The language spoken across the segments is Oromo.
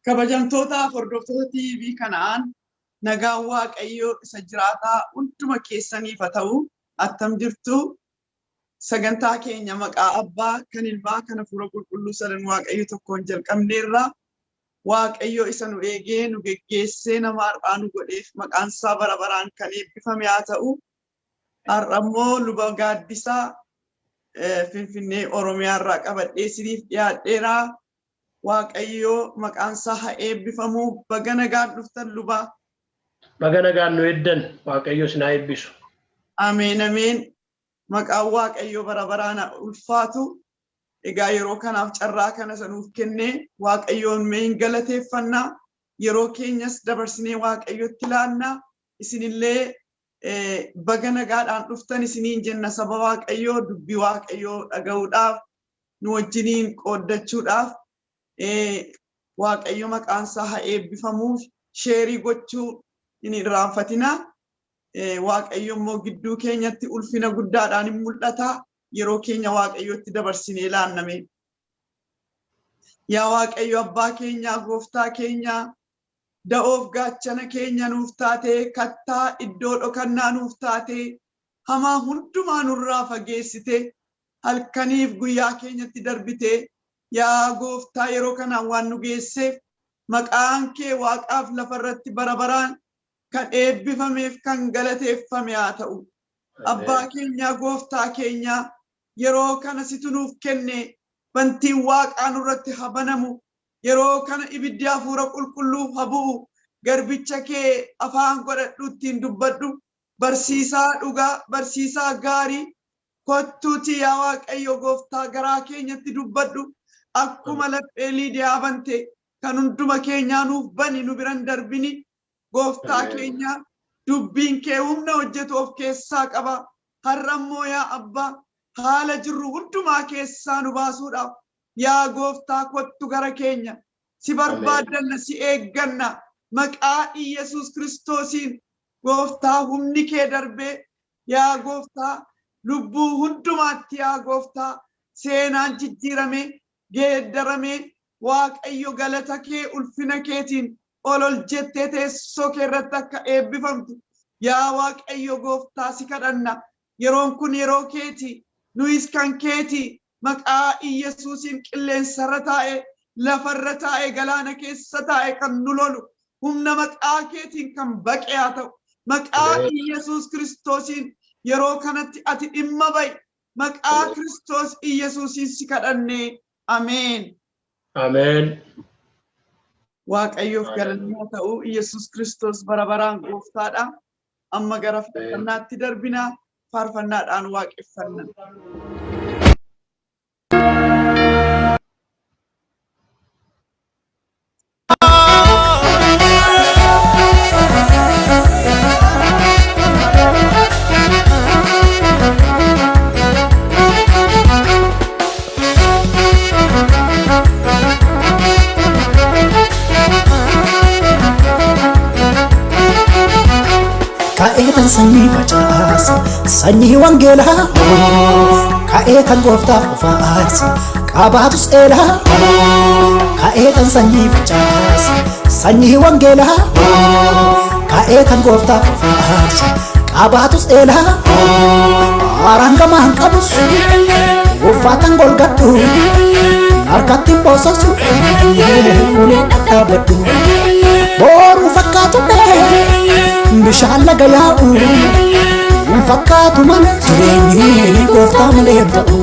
Kabajamtootaaf hordoftoota TV kanaan nagaan Waaqayyoo isa jiraataa hunduma keessaniif haa ta'u. Attam jirtu? Sagantaa keenya maqaa Abbaa kan Ilmaa kan Hafuura Qulqulluu sadan Waaqayyo tokkoon jalqabneerra. Waaqayyo isa nu eegee nu geggeessee nama har'aa nu godheef maqaan isaa bara baraan kan eebbifame haa ta'u. Har'a immoo luba Gaaddisaa Finfinnee Oromiyaa irraa qabadhee isiniif dhiyaadheera. Waaqayyo maqaan isaa haa eebbifamu. Baga nagaan dhuftan luba. Baga nagaan nu eeddan. Waaqayyo isin haa eebbisu. Ameen ameen. Maqaan Waaqayyo bara baraan haa ulfaatu. Egaa yeroo kanaaf carraa kana isa nuuf kennee Waaqayyoon mee hin galateeffanna. Yeroo keenyas dabarsinee Waaqayyotti laanna. Isinillee baga nagaadhaan dhuftan isiniin jenna saba Waaqayyoo dubbii Waaqayyoo dhaga'uudhaaf nu wajjiniin qooddachuudhaaf Waaqayyo maqaan isaa haa eebbifamuuf sheerii gochuu hin irraanfatina. Waaqayyo immoo gidduu keenyatti ulfina guddaadhaan hin mul'ata. Yeroo keenya Waaqayyotti dabarsinee laanname. Yaa Waaqayyo abbaa keenyaa gooftaa keenyaa da'oof gaachana keenya nuuf taatee kattaa iddoo dhokannaa nuuf taatee hamaa hundumaa nurraa fageessite halkaniif guyyaa keenyatti darbite yaa gooftaa yeroo kanaan waan nu geesseef maqaan kee waaqaaf lafarratti bara baraan kan eebbifameef kan galateeffame haa ta'u. Abbaa keenyaa gooftaa keenyaa yeroo kana situ nuuf kenne bantiin waaqaa nurratti haa banamu. Yeroo kana ibiddi hafuura qulqulluu haa bu'u. Garbicha kee afaan godhadhu ittiin dubbadhu. Barsiisaa dhugaa, barsiisaa gaarii kottuutii yaa Waaqayyo gooftaa garaa keenyatti dubbadhu. Akkuma laphee Liidiyaa bante kan hunduma keenyaa nuuf bani nu biran darbini. Gooftaa keenya dubbiin kee humna hojjetu of keessaa qaba. Har'a immoo yaa Abbaa haala jirru hundumaa keessaa nu baasuudhaaf yaa gooftaa kottu gara keenya. Si barbaaddanna, si eegganna. Maqaa Iyyasuus Kiristoosiin gooftaa humni kee darbee yaa gooftaa lubbuu hundumaatti yaa gooftaa seenaan jijjiirame geeddarame Waaqayyo galata kee ulfina keetiin ol ol jettee teessoo kee irratti akka eebbifamtu yaa Waaqayyo gooftaa si kadhanna. Yeroon kun yeroo keeti, nuyis kan keeti. Maqaa Iyyasuusiin qilleensarra taa'e, lafarra taa'e, galaana keessa taa'e kan nu lolu humna maqaa keetiin kan baqe haa ta'u. Maqaa Iyyasuus Kiristoosiin yeroo kanatti ati dhimma ba'i. Maqaa Kiristoos Iyyasuusiin si kadhanne. Ameen. Ameen. Waaqayyoof galanni haa ta'u. Iyyasuus Kiristoos bara baraan gooftaadha. Amma gara faarfannaatti darbina. Faarfannaadhaan waaqeffanna. Ka'ee tan sanyii facaasa sanyii wangeelaa, ka'ee tan gooftaaf qofaarsa qabaatus eelaa. Ka'ee tan sanyii facaasa sanyii wangeelaa, ka'ee tan gooftaaf qofaarsa qabaatus eelaa. Haaraan gamaan qabus uffatan golgadhu, harkatti hin boososu uleen dhadhaabadhu. Booruu fakkaatu bishaan laga yaa'u hin fakkaatu malee jireenyi gooftaa malee hin ta'u.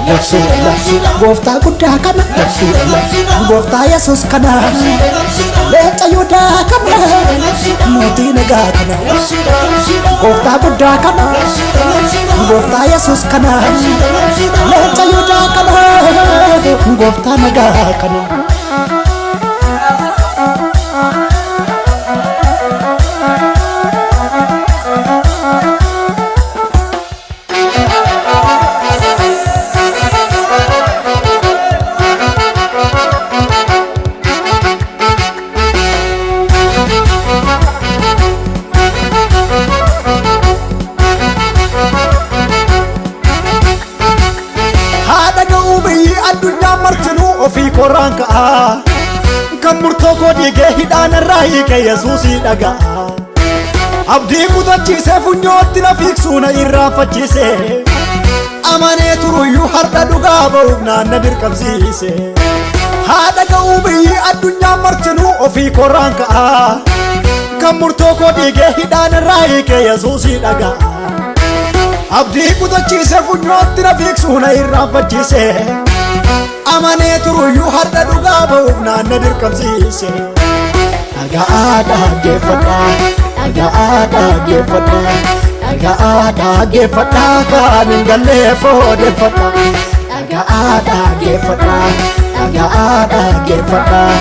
Labsuu labsuu gooftaa guddaa kana, labsuu labsuu gooftaa Yesuus kana, leenca Yihudaa kana, mootii nagaa kana, gooftaa guddaa kana, gooftaa Yesuus kana, leenca Yihudaa kana, gooftaa nagaa kana. Haadha ga'uu biyyi addunyaa martinuu ofii korraan ka'a. Kan murtoo koo diigee hidhaan irraa hiike Yesuusii dhaga'a. Abdii kutachiisee funyootti na fiigsuu na irraanfachiise. Amanee turuyyuu har'a dhugaa ba'uuf naanna dirqamsiise. Haadha ga'uu biyyi addunyaan martinuu ofii korraan ka'a. Kan murtoo koo diigee hidhaan irraa hiike Yesuusii dhaga'a. Abdii kutachiisee funyootti na fiigsuu na irraanfachiise. Amanee turuyyuu har'a dhugaa ba'uuf naanna dirqamsiise. Dhaga'aa dhaggeeffadhaa, dhaga'aa dhaggeeffadhaa, dhaga'aa dhaggeeffadhaa kan hin galleef odeeffadhaa. Dhaga'aa dhaggeeffadhaa, dhaga'aa dhaggeeffadhaa,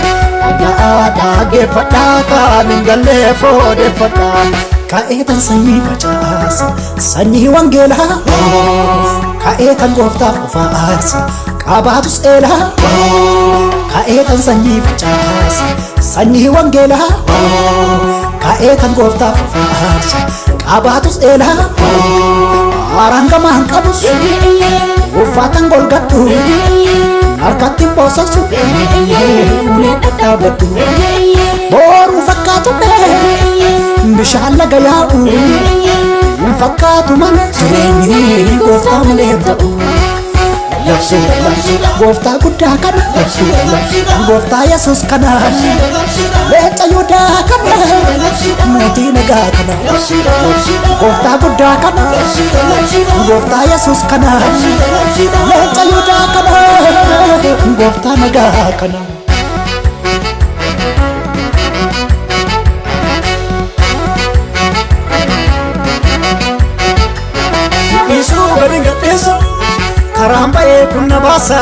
dhaga'aa dhaggeeffadhaa kan hin galleef odeeffadhaa. Ka'eetan sanyii facaasa, sanyii wangeelaa, ka'eetan gooftaaf of aarsa, qabaatus eelaa. Ka'eetan sanyii facaasa, sanyii wangeelaa, ka'eetan gooftaaf of aarsa, qabaatus eelaa. Haaraan gamaan qabus, uffatan golgadhu, harkatti hin boososu, uleen dhadhaabadhu. Booruu fakkaatu bishaan laga yaa'u, hin fakkaatu malee jireenyi gooftaa malee ta'u. Labsuudha labsuudha gooftaa guddaa kana, labsuudha labsuudha gooftaa Yesuus kana, leenca Yihudaa kana, mootii nagaa kana, gooftaa guddaa kana, gooftaa Yesuus kana, leenca Yihudaa kana, gooftaa nagaa kana. Hindhiisuu gadi gadhiisu karaan ba'ee kun na baasa.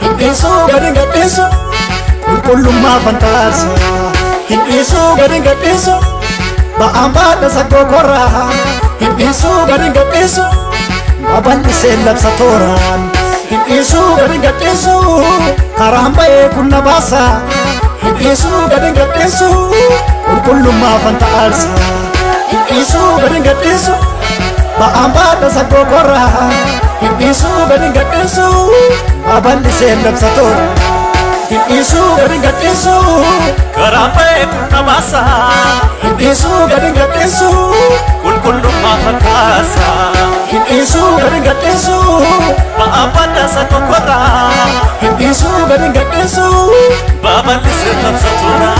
Hindhiisuu gadi gadhiisu qulqullummaa fantaarsa. Hindhiisuu gadi gadhiisu ba'aan baadha saggoo korraa. Hindhiisuu gadi gadhiisu babal'isee labsa tooraan. Hindhiisuu gadi gadhiisu karaan ba'ee kun na baasa. Hindhiisuu gadi gadhiisu qulqullummaa fantaarsa. Hindhiisuu gadi gadhiisu ba'aan baadha saggoo korraa. Hindhiisuu gadi gadhiisu babal'isee labsa tooraan. Hindhiisuu gadi gadhiisu Karaan ba'ee kun na baasa. Hindhiisuu gadi gadhiisu Qulqullummaa fakkaasa. Hindhiisuu gadi gadhiisu Ba'aan badhaasa tokkorraa. Hindhiisuu gadi gadhiisu Babal'isee labsa toora.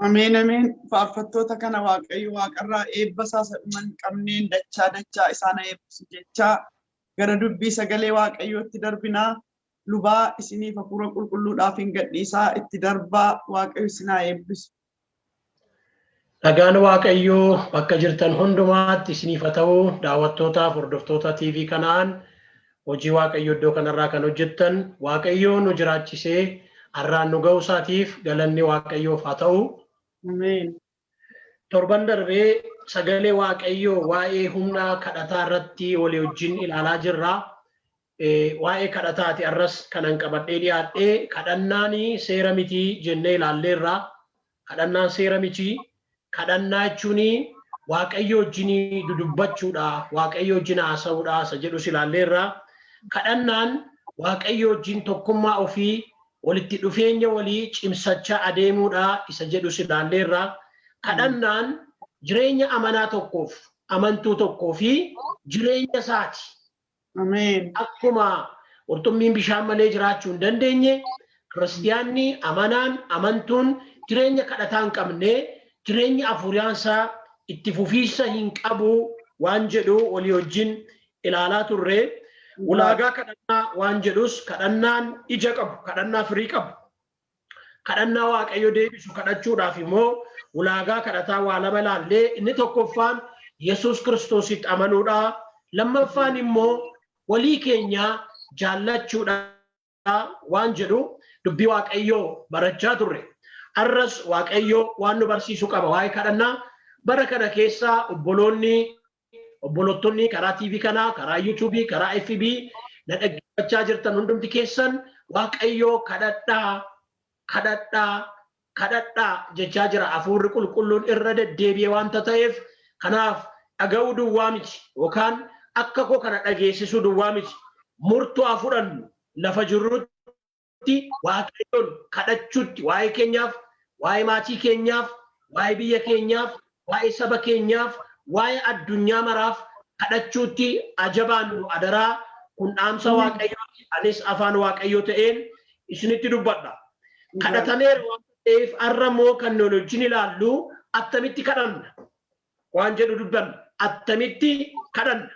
Ameen ameen. Faarfattoota kana Waaqayyo waaqarraa eebba isaa sadhuma hin qabneen dachaa dachaa isaan haa eebbisu jechaa gara dubbii sagalee Waaqayyootti darbinaa. Lubaa isiniif hafuura qulqulluudhaaf hin gadhiisaa itti darbaa Waaqayyo isin haa eebbisu. Nagaan Waaqayyoo bakka jirtan hundumaatti isiniif haa ta'u. Daawwattootaaf hordoftoota TV kanaan hojii Waaqayyoo iddoo kanarraa kan hojjettan Waaqayyoo nu jiraachisee har'aan nu ga'uu isaatiif galanni Waaqayyoof haa ta'u. Ameen. Torban darbee sagalee Waaqayyoo waa'ee humna kadhataa irratti walii wajjin ilaalaa jirra. Waa'ee kadhataati har'as kanan qabadhee dhiyaadhee kadhannaan seera mitii jennee ilaalleerra. Kadhannaan seera miti. Kadhannaa jechuun Waaqayyo wajjin dudubbachuudha, Waaqayyo wajjin haasa'uudha isa jedhus ilaalleerra. Kadhannaan Waaqayyo wajjin tokkummaa ofii walitti dhufeenya walii cimsachaa adeemuudha isa jedhus ilaalleerra. Kadhannaan jireenya amanaa tokkoof amantuu tokkoo fi jireenya isaati. Ameen. Akkuma qurxummiin bishaan malee jiraachuu hin dandeenye, kiristiyaanni amanaan amantuun jireenya kadhataa hin qabne jireenya hafuuraan isaa itti fufiinsa hin qabu waan jedhu walii wajjin ilaalaa turre. Ulaagaa kadhannaa waan jedhus kadhannaan ija qabu, kadhannaa firii qabu, kadhannaa Waaqayyo deebisu kadhachuudhaaf immoo ulaagaa kadhataa waa lama ilaallee inni tokkoffaan Yesuus Kiristoositti amanuudha. Lammaffaan immoo walii keenya jaallachuudha waan jedhu dubbii Waaqayyoo barachaa turre. Har'as Waaqayyo waan nu barsiisu qaba waa'ee kadhannaa. Bara kana keessa obboloonni obbolottonni karaa TV kanaa, karaa YouTube, karaa FB na dhaggeeffachaa jirtan hundumti keessan Waaqayyoo kadhadhaa, kadhadhaa, kadhadhaa jechaa jira. Hafuurri qulqulluun irra deddeebi'ee waanta ta'eef kanaaf dhaga'uu duwwaa miti yookaan Akka koo kana dhageessisuu duwwaa miti. Murtoo haa fudhannu. Lafa jirrutti Waaqayyoon kadhachuutti waa'ee keenyaaf, waa'ee maatii keenyaaf, waa'ee biyya keenyaaf, waa'ee saba keenyaaf, waa'ee addunyaa maraaf kadhachuutti ajabaannu adaraa. Kun dhaamsa Waaqayyooti. Anis afaan Waaqayyoo ta'een isinitti dubbadha. Kadhatameera waan ta'eef har'a immoo kan nuyi wajjin ilaallu attamitti kadhanna waan jedhu dubbanna. Attamitti kadhanna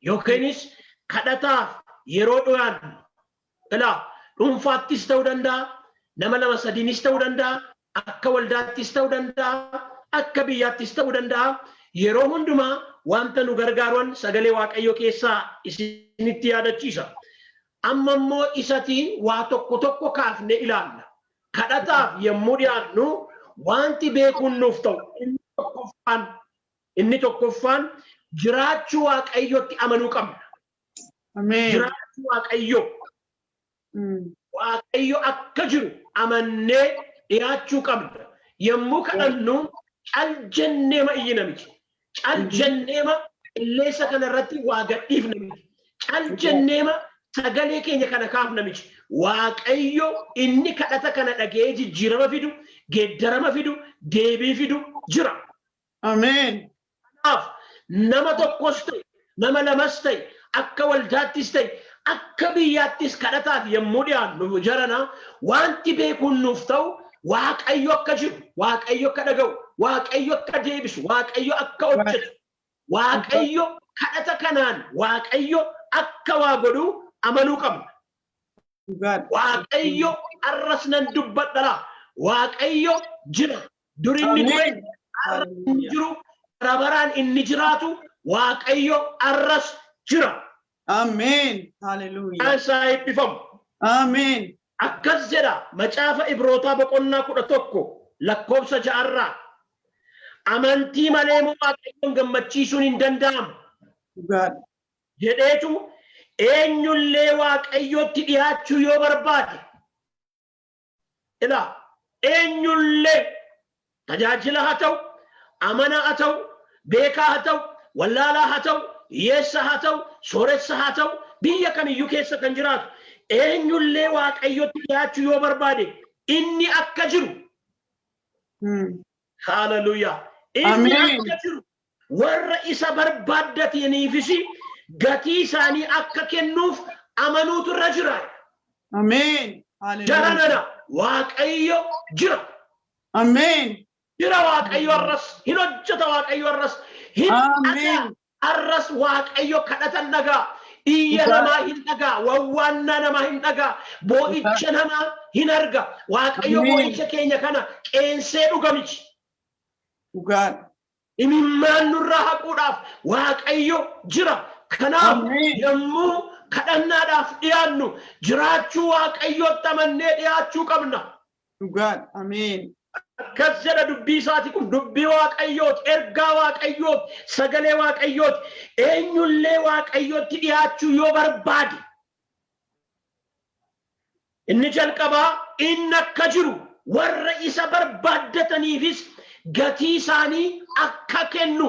yookiinis kadhataaf yeroo dhiyaannu, ilaa, dhuunfaattis ta'uu danda'a, nama lama sadiinis ta'uu danda'a, akka waldaattis ta'uu danda'a, akka biyyaattis ta'uu danda'a. Yeroo hundumaa wanta nu gargaaruan sagalee Waaqayyoo keessaa isinitti yaadachiisa. Amma immoo isati waa tokko tokko kaafne ilaalla. Kadhataaf yommuu dhiyaannu wanti beekuun nuuf ta'u inni tokkoffaan jiraachuu Waaqayyootti amanuu qabna. Ameen. Jiraachuu Waaqayyoo. Waaqayyo akka jiru amannee dhiyaachuu qabna. Yommuu kadhannu cal jenneema iyyina miti. Cal jenneema qilleensa kana irratti waa gadhiifna miti. Cal jenneema sagalee keenya kana kaafna miti. Waaqayyo inni kadhata kana dhaga'ee jijjiirama fidu, geeddarama fidu, deebii fidu jira. Ameen. Kanaaf nama tokkos ta'e, nama lamas ta'e, akka waldaattis ta'e, akka biyyaattis kadhataaf yommuu dhiyaannu, jarana, wanti beekuun nuuf ta'u Waaqayyo akka jiru, Waaqayyo akka dhaga'u, Waaqayyo akka deebisu, Waaqayyo akka hojjetu, Waaqayyo kadhata kanaan Waaqayyo akka waa godhu amanuu qabna. Waaqayyo arras nan dubbadha. Waaqayyo jira. Dur inni ture, har'a inni jiru, bara baraan inni jiraatu Waaqayyo arras jira. Ameen. Hallelujah. Isaa eebbifamu. Ameen. Akkas jedha macaafa Ibrootaa boqonnaa 11 lakkoofsa 6rraa. "Amantii malee immoo Waaqayyoon gammachiisuun hin danda'amu" jedheetu, eenyullee Waaqayyootti dhiyaachuu yoo barbaade, ilaa, eenyullee tajaajila haa ta'u, amanaa haa ta'u, beekaa haa ta'u, wallaalaa haa ta'u, hiyyeessa haa ta'u, sooressa haa ta'u, biyya kamiyyuu keessa kan jiraatu eenyullee Waaqayyotti dhiyaachuu yoo barbaade, inni akka jiru, haleluuyaa, inni akka jiru, warra isa barbaaddataniifis gatii isaanii akka kennuuf amanuutu irra jira. Ameen. Jaranana, Waaqayyo jira. Ameen. Jira Waaqayyo, arras hin hojjeta. Waaqayyo arras hin dhagaa. Arras Waaqayyo kadhatan dhagaa. Iyya namaa hin dhagaa. Wawwaannaa namaa hin dhagaa. Boo'icha namaa hin arga. Waaqayyo boo'icha keenya kana qeensee dhuga miti. Imimmaan nurraa haquudhaaf Waaqayyo jira. Kanaaf yommuu kadhannaadhaaf dhiyaannu jiraachuu Waaqayyootti amannee dhiyaachuu qabna. Dhugaadha. Ameen. Akkas jedha dubbii isaati, kun dubbii Waaqayyooti, ergaa Waaqayyooti, sagalee Waaqayyooti. Eenyullee Waaqayyootti dhiyaachuu yoo barbaade, inni jalqabaa inni akka jiru, warra isa barbaaddataniifis gatii isaanii akka kennu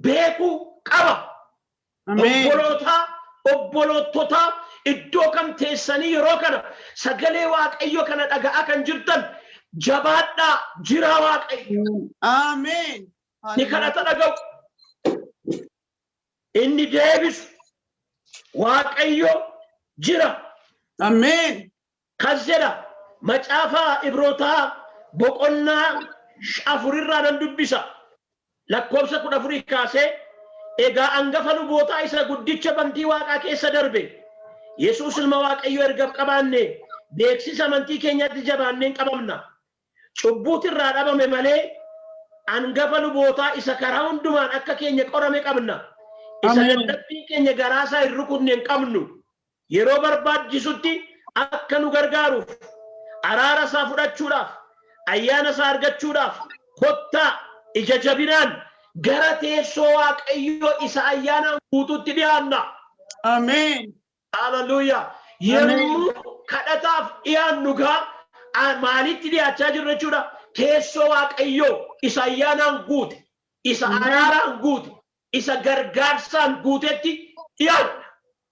beekuu qaba. Ameen. Obbolootaa, obboloototaa, iddoo kam teessanii yeroo kana sagalee Waaqayyo kana dhaga'aa kan jirtan, jabaadhaa, jira Waaqayyo. Ameen. Ni kadhata dhaga'u. Inni deebisu Waaqayyo jira. Ameen. Kas jedha macaafaa Ibrootaa boqonnaa 4rraa nan dubbisa. Lakkoofsa 14 kaasee, "Egaa angafa lubootaa isa guddicha bantii waaqaa keessa darbe, Yesuus ilma Waaqayyoo erga qabaanne, beeksisa amantii keenyatti jabaanneen qabamna. Cubbuutu irraa dhabame malee angafa lubootaa isa karaa hundumaan akka keenya qorame qabna. Isa dadhabbiin keenya garaasaa hin rukunne hin qabnu. Yeroo barbaachisutti akka nu gargaaruuf, araara isaa fudhachuudhaaf, ayyaana isaa argachuudhaaf, kottaa ija jabinaan gara teessoo Waaqayyoo isa ayyaanaan guutuutti dhiyaanna." Ameen. Haleluuyaa. Yommuu kadhataaf dhiyaannu gaa maalitti dhiyaachaa jirra jechuudha? Teessoo Waaqayyoo isa ayyaanaan guute, isa araaraan guute, isa gargaarsaan guutetti Dhiyaadha.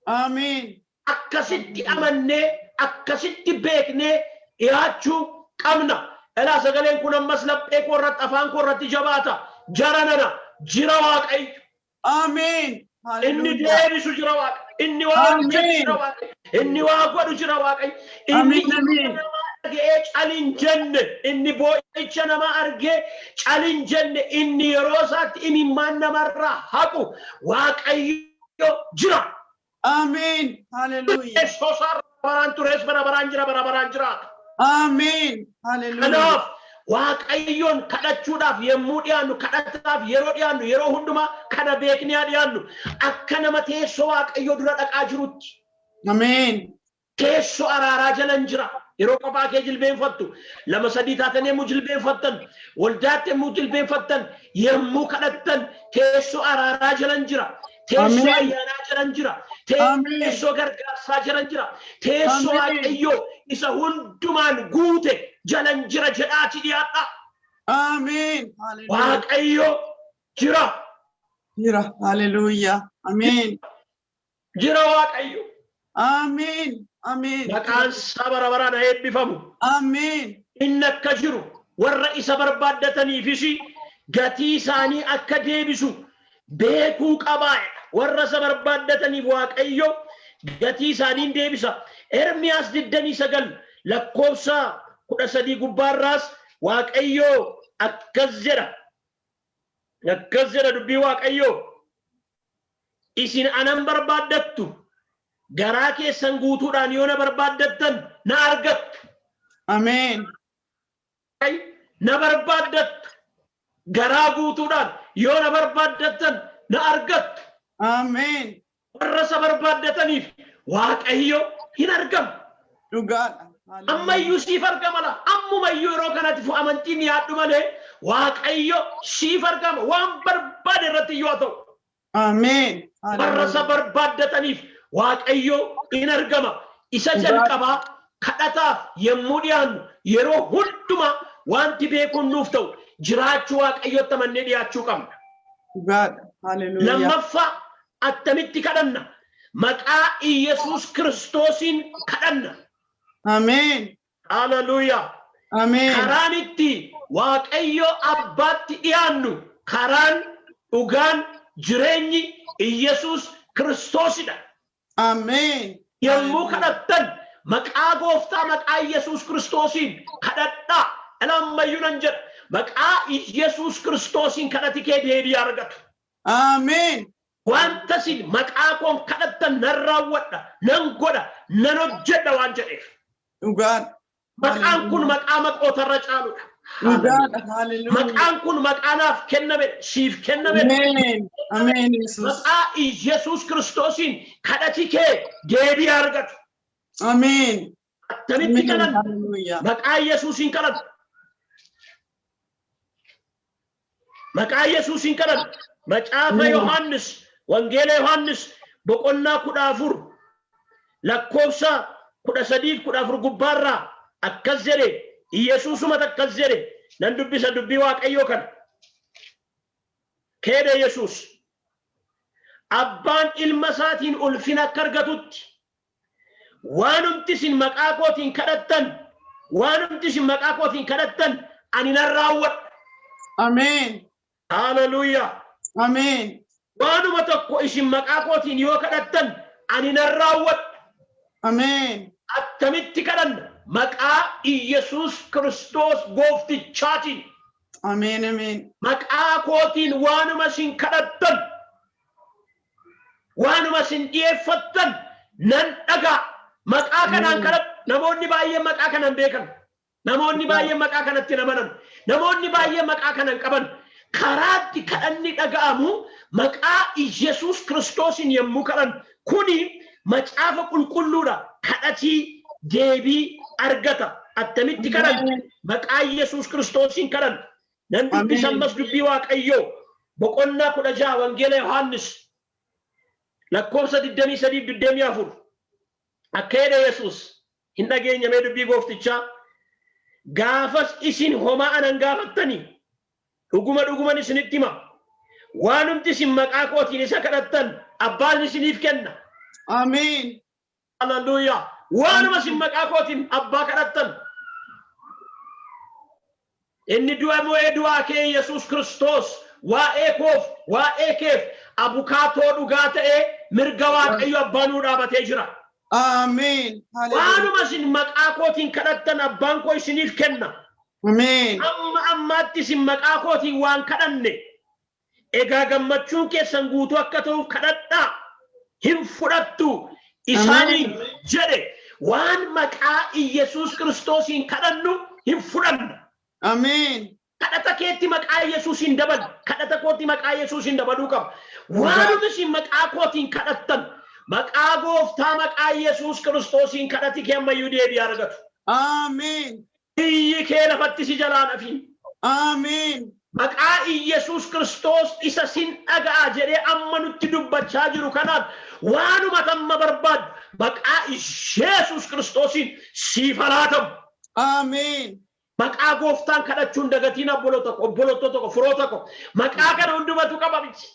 Ameen. Akkasitti amannee, akkasitti beeknee dhiyaachuu qabna. Elaa, sagaleen kun ammas laphee koo irratti, afaan koo irratti jabaata. Jara nana, jira Waaqayyo. Ameen. Inni Hallelujah. deebisu jira Waaqa. Inni waa hojjetu Ameen. jira Waaqayyo. Inni waa godhu jira Waaqayyo. Inni Ameen, ameen. nama argee calin jenne, inni boo'icha nama argee calin jenne, inni yeroo isaatti imimmaan namarraa haqu Waaqayyo jira. Ameen. Hallelujah. Teessoo isaa baraan tures, bara baraan jira, bara baraan jiraata. Ameen. Hallelujah. Kanaaf Waaqayyoon kadhachuudhaaf yommuu dhiyaannu, kadhataaf yeroo dhiyaannu, yeroo hundumaa kana beeknee haa dhiyaannu. Akka nama teessoo Waaqayyoo dura dhaqaa jirutti. Ameen. Teessoo araaraa jalan jira. Yeroo kophaa kee jilbeenfattu, lama sadii taatanii yommuu jilbeenfattan, waldaatti yommuu jilbeenfattan, yommuu kadhattan, teessoo araaraa jalan jira. Teessoo Ameen. ayyaanaa jalan jira. Ameen. Teessoo gargaarsaa jalan jira. Teessoo Ameen. Waaqayyoo isa hundumaan guute jalan jira jedhaati dhiyaadha. Ameen. Hallelujah. Waaqayyo jira. Jira. Hallelujah. Ameen. Jira Waaqayyo. Ameen. Ameen. Maqaan isaa bara baraan haa eebbifamu. Ameen. Inni akka jiru, warra isa barbaaddataniifis gatii isaanii akka deebisu beekuu qabaa. Warra isa barbaaddataniif Waaqayyo gatii isaanii deebisa. Ermiyaas 29 lakkoofsa 13 gubbaarraas Waaqayyo akkas jedha. Akkas jedha dubbii Waaqayyo. Isin anan barbaaddattu, garaa keessan guutuudhaan yoo na barbaaddattan na argattu. Ameen. Na barbaaddattu, garaa guutuudhaan yoo na barbaaddattan na argattu. Ameen. Warra isa barbaaddataniif Waaqayyo hin argamu. Dhugaadha. Ammayyuu siif argama la. Ammumayyuu yeroo kanatti fu amantiin yaaddu malee Waaqayyo siif argama, waan barbaade irratti iyyuu haa ta'u. Ameen. Warra isa barbaaddataniif Waaqayyo hin argama. Isa jalqabaa, kadhataaf yommuu dhiyaannu, yeroo hundumaa wanti beekuun nuuf ta'u jiraachuu Waaqayyotti amannee dhiyaachuu qabna. Dhugaadha. Hallelujah. Lammaffaa, attamitti kadhanna? Maqaa Iyyasuus Kiristoosiin kadhanna. Ameen. Haleluuyaa. Ameen. Karaan itti Waaqayyo Abbaatti dhiyaannu, karaan, dhugaan, jireenyi Iyyasuus Kiristoosidha. Ameen. Yommuu kadhattan maqaa Gooftaa, maqaa Iyyasuus Kiristoosiin kadhadhaa. Dhala, ammayyuu nan jedha. Maqaa Iyyasuus Kiristoosiin kadhati kee deebii argatu. Ameen. Wanta isin maqaa koon kadhattan nan raawwadha, nan godha, nan hojjedha waan jedheef. Dhugaadha. Maqaan kun maqaa maqootarra caaludha. Dhugaadha. Hallelujah. Maqaan kun maqaa naaf kenname, siif kenname. Ameen. Ameen, Yesuus. Maqaa Iyyasuus Kiristoosiin kadhati kee deebii argatu. Ameen. Attamitti Ameen. kadhanna? Hallelujah. Maqaa Yesuusiin kadhanna. Maqaa Yesuusiin kadhanna. Macaafa Ameen. Yohaannis, Wangeela Yohaannis boqonnaa 14 lakkoofsa 13 14 gubbaarraa akkas jedhe. Yesuusumatu akkas jedhe. Nan dubbisa dubbii Waaqayyoo kana. Keedhe Yesuus. Abbaan ilma isaatiin ulfina akka argatutti, waanumti isin maqaa kootiin kadhattan, waanumti isin maqaa kootiin kadhattan ani nan raawwadha. Ameen. Haleluuyaa. Ameen. Waanuma tokko isin maqaa kootiin yoo kadhattan ani nan raawwadha. Ameen. Attamitti kadhanna? Maqaa Iyyasuus Kiristoos gooftichaatiin. Ameen. Ameen. Maqaa kootiin waanuma isin kadhattan, waanuma isin dhiyeeffattan nan dhagaa. Maqaa kanaan kadhadhu. Namoonni baay'een maqaa kanan beekan. Namoonni baay'een maqaa kanatti hin amanan. Namoonni baay'een maqaa kanan qaban. Karaatti kadhanni dhaga'amu maqaa Iyyasuus Kiristoosiin yommuu kadhan, kuni macaafa qulqulluudha. Kadhatii deebii argata. Attamitti kadhan? Maqaa Iyyasuus Kiristoosiin kadhan. Nan dubbisa ammas dubbii Waaqayyoo. Boqonnaa 16 Wangeela Yohaannis lakkoofsa 23 24 akka jedhe Yesuus hin dhageenyamee dubbii gooftichaa. Gaafas isin homaa anan gaafattanii, dhuguma dhuguman isinitti hima. Waanumti isin maqaa kootiin isa kadhattan abbaan isiniif kenna. Ameen. Hallelujah. Waanuma isin maqaa kootiin abbaa kadhattan. Inni du'a mo'ee du'aa kee Yesuus Kiristoos waa'ee koof waa'ee keef abukaatoo dhugaa ta'ee mirga Waaqayyo abbaa nuu dhaabatee jira. Ameen. Hallelujah. Waanuma isin maqaa kootiin kadhattan abbaan koo isiniif kenna. Ameen. Amma ammaatti isin maqaa kootiin waan kadhanne. Egaa gammachuun keessan guutuu akka ta'uuf kadhadhaa. Hin fudhattu isaaniin jedhe. Waan maqaa Iyyasuus Kiristoosiin kadhannu hin fudhanna. Ameen. Kadhata keetti maqaa Yesuusiin dabalu. Kadhata kootti maqaa Yesuusiin dabaluu qaba. Waanuma isin maqaa kootiin kadhattan maqaa gooftaa maqaa Yesuus Kiristoosiin kadhati kee ammayyuu deebii argatu. Ameen. Iyyi kee lafatti si jalaa hafiin. Ameen. Maqaa Iyyasuus Kiristoos isa sin dhaga'a jedhee amma nutti dubbachaa jiru kanaan waanuma tamma barbaaddu maqaa Yesuus Kiristoosiin siif haa laatamu. Ameen. Maqaa gooftaan kadhachuun dagatiin obboloota ko, obboloota tokko, firoota ko. Maqaa kana hundumatu qaba miti.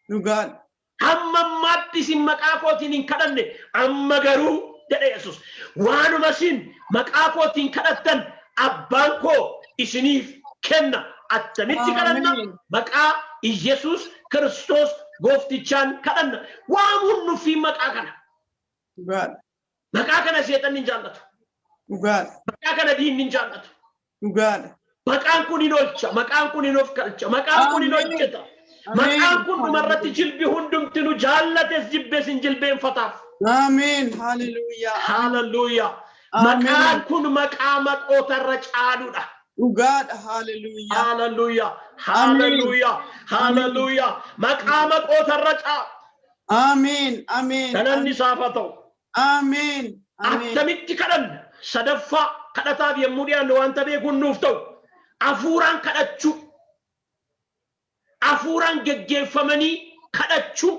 Dhugaadha. Hamma ammaatti isin maqaa kootiin hin kadhanne, amma garuu jedhe Yesuus. Waanuma isin maqaa kootiin kadhattan abbaan koo isiniif kenna. Attamitti kadhanna? Ameen. Maqaa Iyyasuus Kiristoos gooftichaan kadhanna. Waamuun nuffii maqaa kana. Dhugaadha. Maqaa kana seexanni hin jaallatu. Dhugaadha. Maqaa kana diinni hin jaallatu. Dhugaadha. Maqaan kun hin oolcha. Maqaan kun hin of galcha. Maqaan kun hin Ameen. hojjeta. Ameen. Maqaan kun dhumarratti jilbi hundumti nu jaallates jibbees hin jilbeenfataaf. Ameen. Hallelujah. Hallelujah. Ameen. Maqaan kun maqaa maqootarra caaludha. Dhugaadha. Hallelujah. Hallelujah. Hallelujah. Hallelujah. Maqaa maqootarra caalu. Ameen. Ameen. Galanni isaaf haa ta'u. Ameen. Ameen. Attamitti kadhanna? Sadaffaa kadhataaf yommuu dhiyaannu wanta beekuun nuuf ta'u hafuuraan kadhachuu. Hafuuraan geggeeffamanii kadhachuu.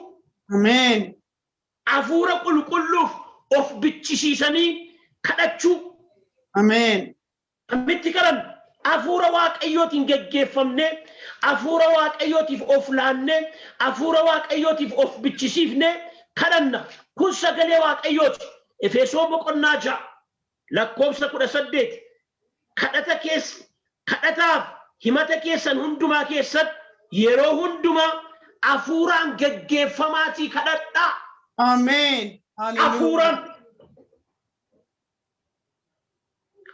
Ameen. Hafuura qulqulluuf of bichisiisanii kadhachuu. Ameen. Akkamitti kadhanna? Hafuura Waaqayyootiin geggeeffamnee, hafuura Waaqayyootiif of laannee, hafuura Waaqayyootiif of bichisiifnee kadhanna. Kun sagalee Waaqayyooti. Efesoon boqonnaa 6 lakkoofsa 18 kadhata keessa kadhataaf himata keessan hundumaa keessatti yeroo hundumaa hafuuraan geggeeffamaatii kadhadhaa. Ameen. Hallelujah. Hafuuraan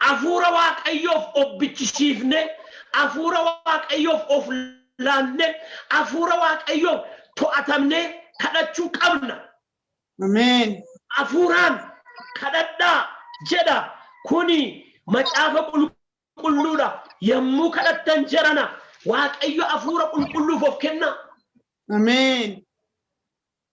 hafuura Waaqayyoof of bichisiifne, hafuura Waaqayyoof of laanne, hafuura Waaqayyoof to'atamne kadhachuu qabna. Ameen. Hafuuraan kadhadhaa jedha. Kuni macaafa qulqulluudha. Yommuu kadhattan jarana Waaqayyo hafuura qulqulluuf of kenna. Ameen.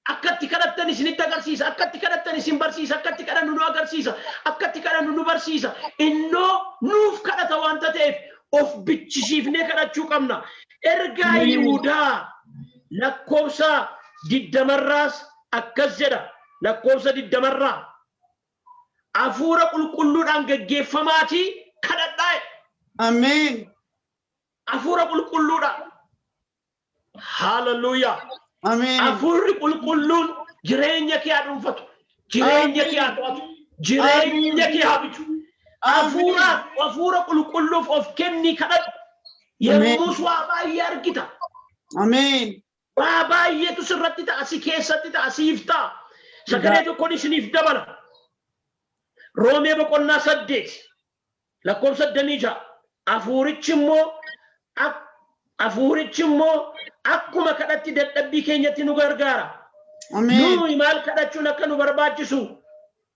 Akkatti kadhattan isinitti agarsiisa. Akkatti kadhattan isin barsiisa. Akkatti kadhannu nu agarsiisa. Akkatti kadhannu nu barsiisa. Innoo nuuf kadhata waanta ta'eef of bichisiifnee kadhachuu qabna. Ergaa Yihudaa lakkoofsa 20rraas akkas jedha. Lakkoofsa 20rraa. Hafuura qulqulluudhaan geggeeffamaatii kadhadhaa. Ameen. Hafuura qulqulluudhaan. Hallelujah. Ameen. Hafuurri qulqulluun jireenya kee haa dhuunfatu. Jireenya kee haa to'atu. Jireenya kee haa bitu. Hafuura hafuura qulqulluuf of kenni kadhadhu. Yemmus waa baay'ee argita. Ameen. Waa baay'eetu sirratti ta'a, si keessatti ta'a, siif ta'a. Sagalee tokkoon isiniif dabala. Roomee boqonnaa 8 lakkoofsa 26 hafuurichi immoo akkuma kadhatti dadhabbii keenyatti nu gargaara. Ameen. Nuyi maal kadhachuun akka nu barbaachisu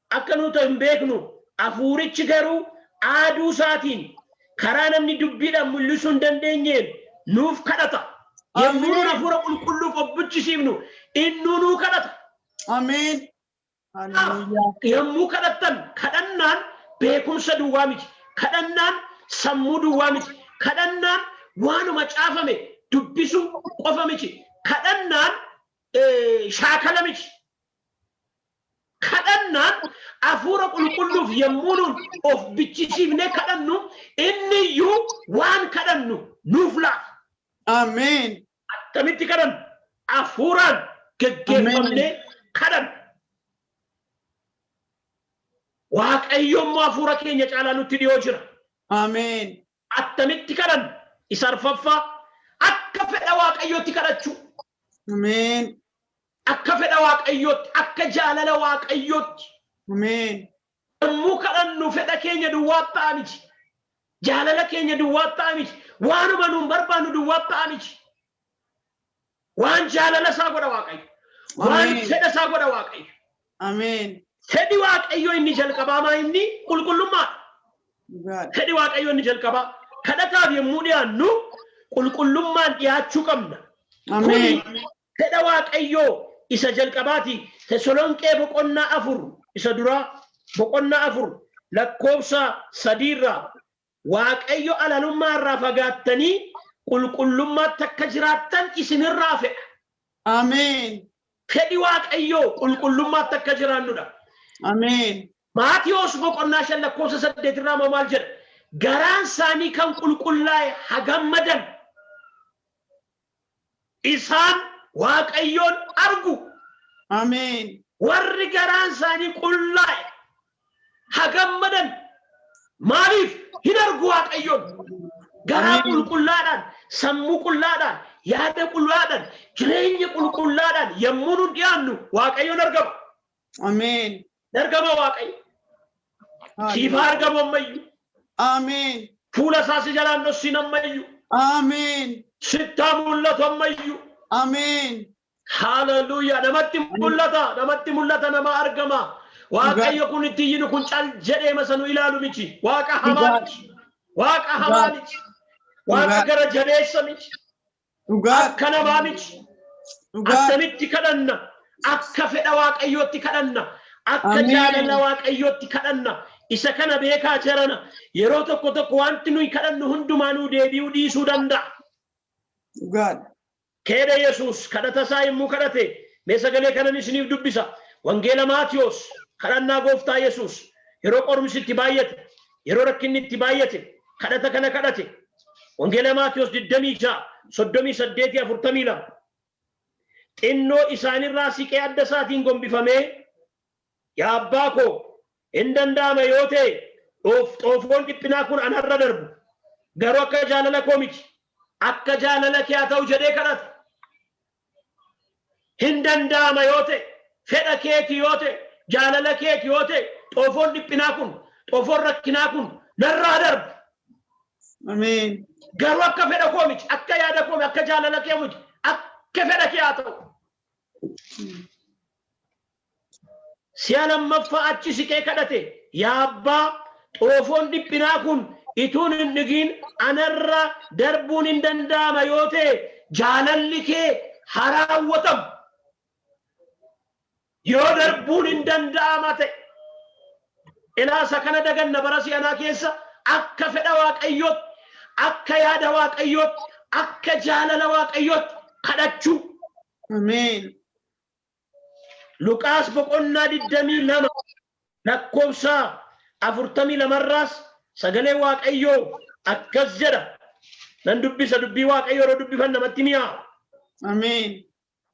akka nu ta'u hin beeknu. Hafuurichi garuu aaduu isaatiin karaa namni dubbiidhaan mul'isuu hin dandeenyeen nuuf kadhata. Yommuu nuun hafuura qulqulluuf of bichisiifnu innuu nuu kadhata. Ameen. Hallelujah. Yommuu kadhattan kadhannaan beekumsa duwwaa miti. Kadhannaan sammuu duwwaa miti. Kadhannaan waanuma caafame dubbisuu qofa miti. Kadhannaan shaakala miti. Kadhannaan hafuura qulqulluuf yommuu nuun of bichisiifnee kadhannu inni iyyuu waan kadhannu nuuf laata. Ameen. Attamitti kadhanna? Hafuuraan geggeeffamnee kadhanna. Waaqayyo immoo hafuura keenya caalaa nutti dhiyoo jira. Ameen. Attamitti kadhanna? Isa arfaffaa, akka fedha Waaqayyootti kadhachuu. Ameen. Akka fedha Waaqayyootti, akka jaalala Waaqayyootti. Ameen. Yommuu kadhannu fedha keenya duwwaa ta'a miti. Jaalala keenya duwwaa ta'a miti. Waanuma nuun barbaannu duwwaa ta'a miti. Waan jaalala isaa godha Waaqayyo. Waan Ameen. fedha isaa godha Waaqayyo. Ameen. Fedhi Waaqayyo inni jalqabaa maa inni? Qulqullummaadha. Dhugaadha. Fedhi Waaqayyo inni jalqabaa. Kadhataaf yommuu dhiyaannu qulqullummaan dhiyaachuu qabna. Ameen. Kuni fedha Waaqayyoo isa jalqabaati. Tesolonqee boqonnaa 4 isa duraa, boqonnaa 4 lakkoofsa 3rraa, Waaqayyo alalummaa irraa fagaattanii qulqullummaatti akka jiraattan isinirraa fedha. Ameen. Fedhi Waaqayyoo qulqullummaatti akka jiraannudha. Ameen. Maatiyoos boqonnaa 5 lakkoofsa 8 irraa immoo maal jedha? Garaan isaanii kan qulqullaa'e haa gammadan. Isaan Waaqayyoon argu. Ameen. Warri garaan isaanii qullaa'e haa gammadan. Maaliif hin argu Waaqayyoon? Garaa Ameen. qulqullaadhaan, sammuu qullaadhaan, yaada qullaadhaan, jireenya qulqullaadhaan yommuu nun dhiyaannu Waaqayyoon argama. Ameen. Argama Waaqayyo. Siif haa argamu ammayyuu. Ameen. Fuula isaa si jalaan dhossin ammayyuu. Ameen. Sittaa mul'atu ammayyuu. Ameen. Haleluuyaa! Namatti mul'ata, namatti mul'ata, nama argama. Waaqayyo kun itti iyyinu kun cal jedhee masa nu ilaalu miti. Waaqa hamaa miti. Waaqa hamaa miti. Waaqa gara jabeessa miti. Akka namaa miti. Attamitti kadhanna? Akka fedha Waaqayyootti kadhanna. Akka jaalala Waaqayyootti kadhanna. Isa kana beekaa jarana. Yeroo tokko tokko wanti nuyi kadhannu hundumaa nuu deebi'uu dhiisuu danda'a. Keedha Yesuus kadhata isaa yommuu kadhate, mee sagalee kanan isiniif dubbisa. Wangeela Maatiyos, kadhannaa Gooftaa Yesuus yeroo qorumsi itti baay'ate, yeroo rakkinni itti baay'ate kadhata kana kadhate. Wangeela Maatiyos 26 38 42. Xinnoo isaanirraa siqee adda isaatiin gombifamee, "Yaa abbaa koo, hin danda'ama yoo ta'e xoofoon dhiphinaa kun anarra darbu. Garuu akka jaalala koo miti, akka jaalala kee haa ta'u" jedhee kadhate. Hin danda'ama yoo ta'e, fedha keeti yoo ta'e, jaalala keeti yoo ta'e, xoofoon dhiphinaa kun, xoofoon rakkinaa kun narraa darbu. Ameen. Garuu akka fedha koo miti, akka yaada koo miti, akka jaalala kee miti, akka fedha kee haa ta'u. Si'a lammaffaa achi siqee kadhate, "Yaa abbaa, xoofoon dhiphinaa kun ituun hin dhugiin anarra darbuun hin danda'ama yoo ta'e, jaalalli kee haa raawwatamu." Yoo darbuun hin danda'ama ta'e. Ilaasa kana daganna bara si'anaa keessa. Akka fedha Waaqayyootti, akka yaada Waaqayyootti, akka jaalala Waaqayyootti kadhachuu. Ameen. Luqaas boqonnaa 22 lakkoofsa 42rraas sagalee Waaqayyoo akkas jedha. Nan dubbisa, dubbii Waaqayyoo yeroo dubbifan namatti mi'aa'a. Ameen.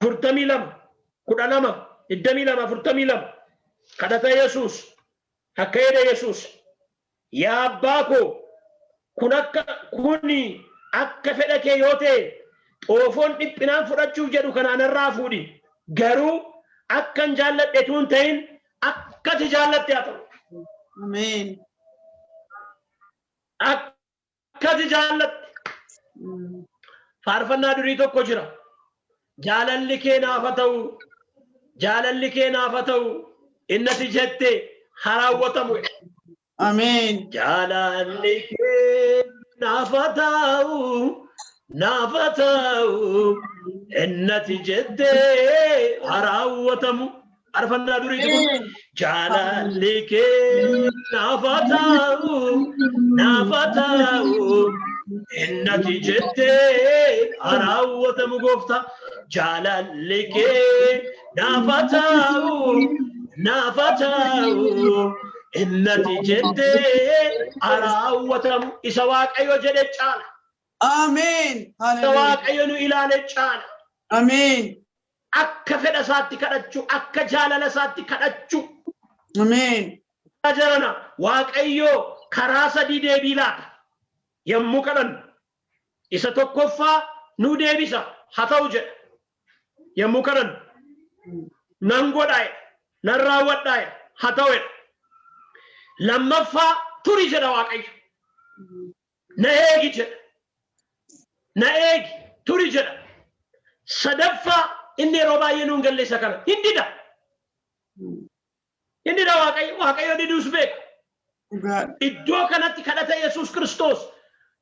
42 12, 22 42, kadhata Yesuus akka jedhe Yesuus, "Yaa abbaa koo, kun akka kuni akka fedha kee yoo ta'e, xoofoon dhiphinaan fudhachuuf jedhu kana anarraa fuudhi. Garuu akkan jaalladhe utuu hin ta'in akka ati jaallatte haa ta'u." Ameen. Akka ati jaallatte. Faarfannaa durii tokko jira. Jaalalli kee naaf haa ta'u. Jaalalli kee naaf haa ta'u. Inni ati jette haa raawwatamu. Ameen. Jaalalli kee naaf haa ta'u. Naaf haa ta'u. Inni ati jette haa raawwatamu. Faarfannaa duriiti kun. Jaalalli kee naaf haa ta'u. Naaf haa ta'u. Inni ati jette haa raawwatamu, gooftaa. Jaalalli kee naaf haa ta'u. Naaf haa ta'u. Inni ati jette haa raawwatamu. Isa Waaqayyo jedhe caala. Ameen. Isa Hallelujah. Waaqayyo nu ilaale caala. Ameen. Akka fedha isaatti kadhachuu, akka jaalala isaatti kadhachuu. Ameen. Jarana Waaqayyo karaa sadii deebii laata. Yommuu kadhannu isa tokkoffaa nu deebisa haa ta'u jedha. Yommuu kadhannu nan godhaa jedha, nan raawwadhaa jedha, haa ta'u jedha. Lammaffaa turi jedha Waaqayyo. Na eegi jedha. Na eegi turi jedha. Sadaffaa inni yeroo baay'ee nuun galle isa kana hin dida. Hin dida Waaqayyo, Waaqayyo diduus beeka. Dhugaadha. Iddoo kanatti kadhata Yesuus Kiristoos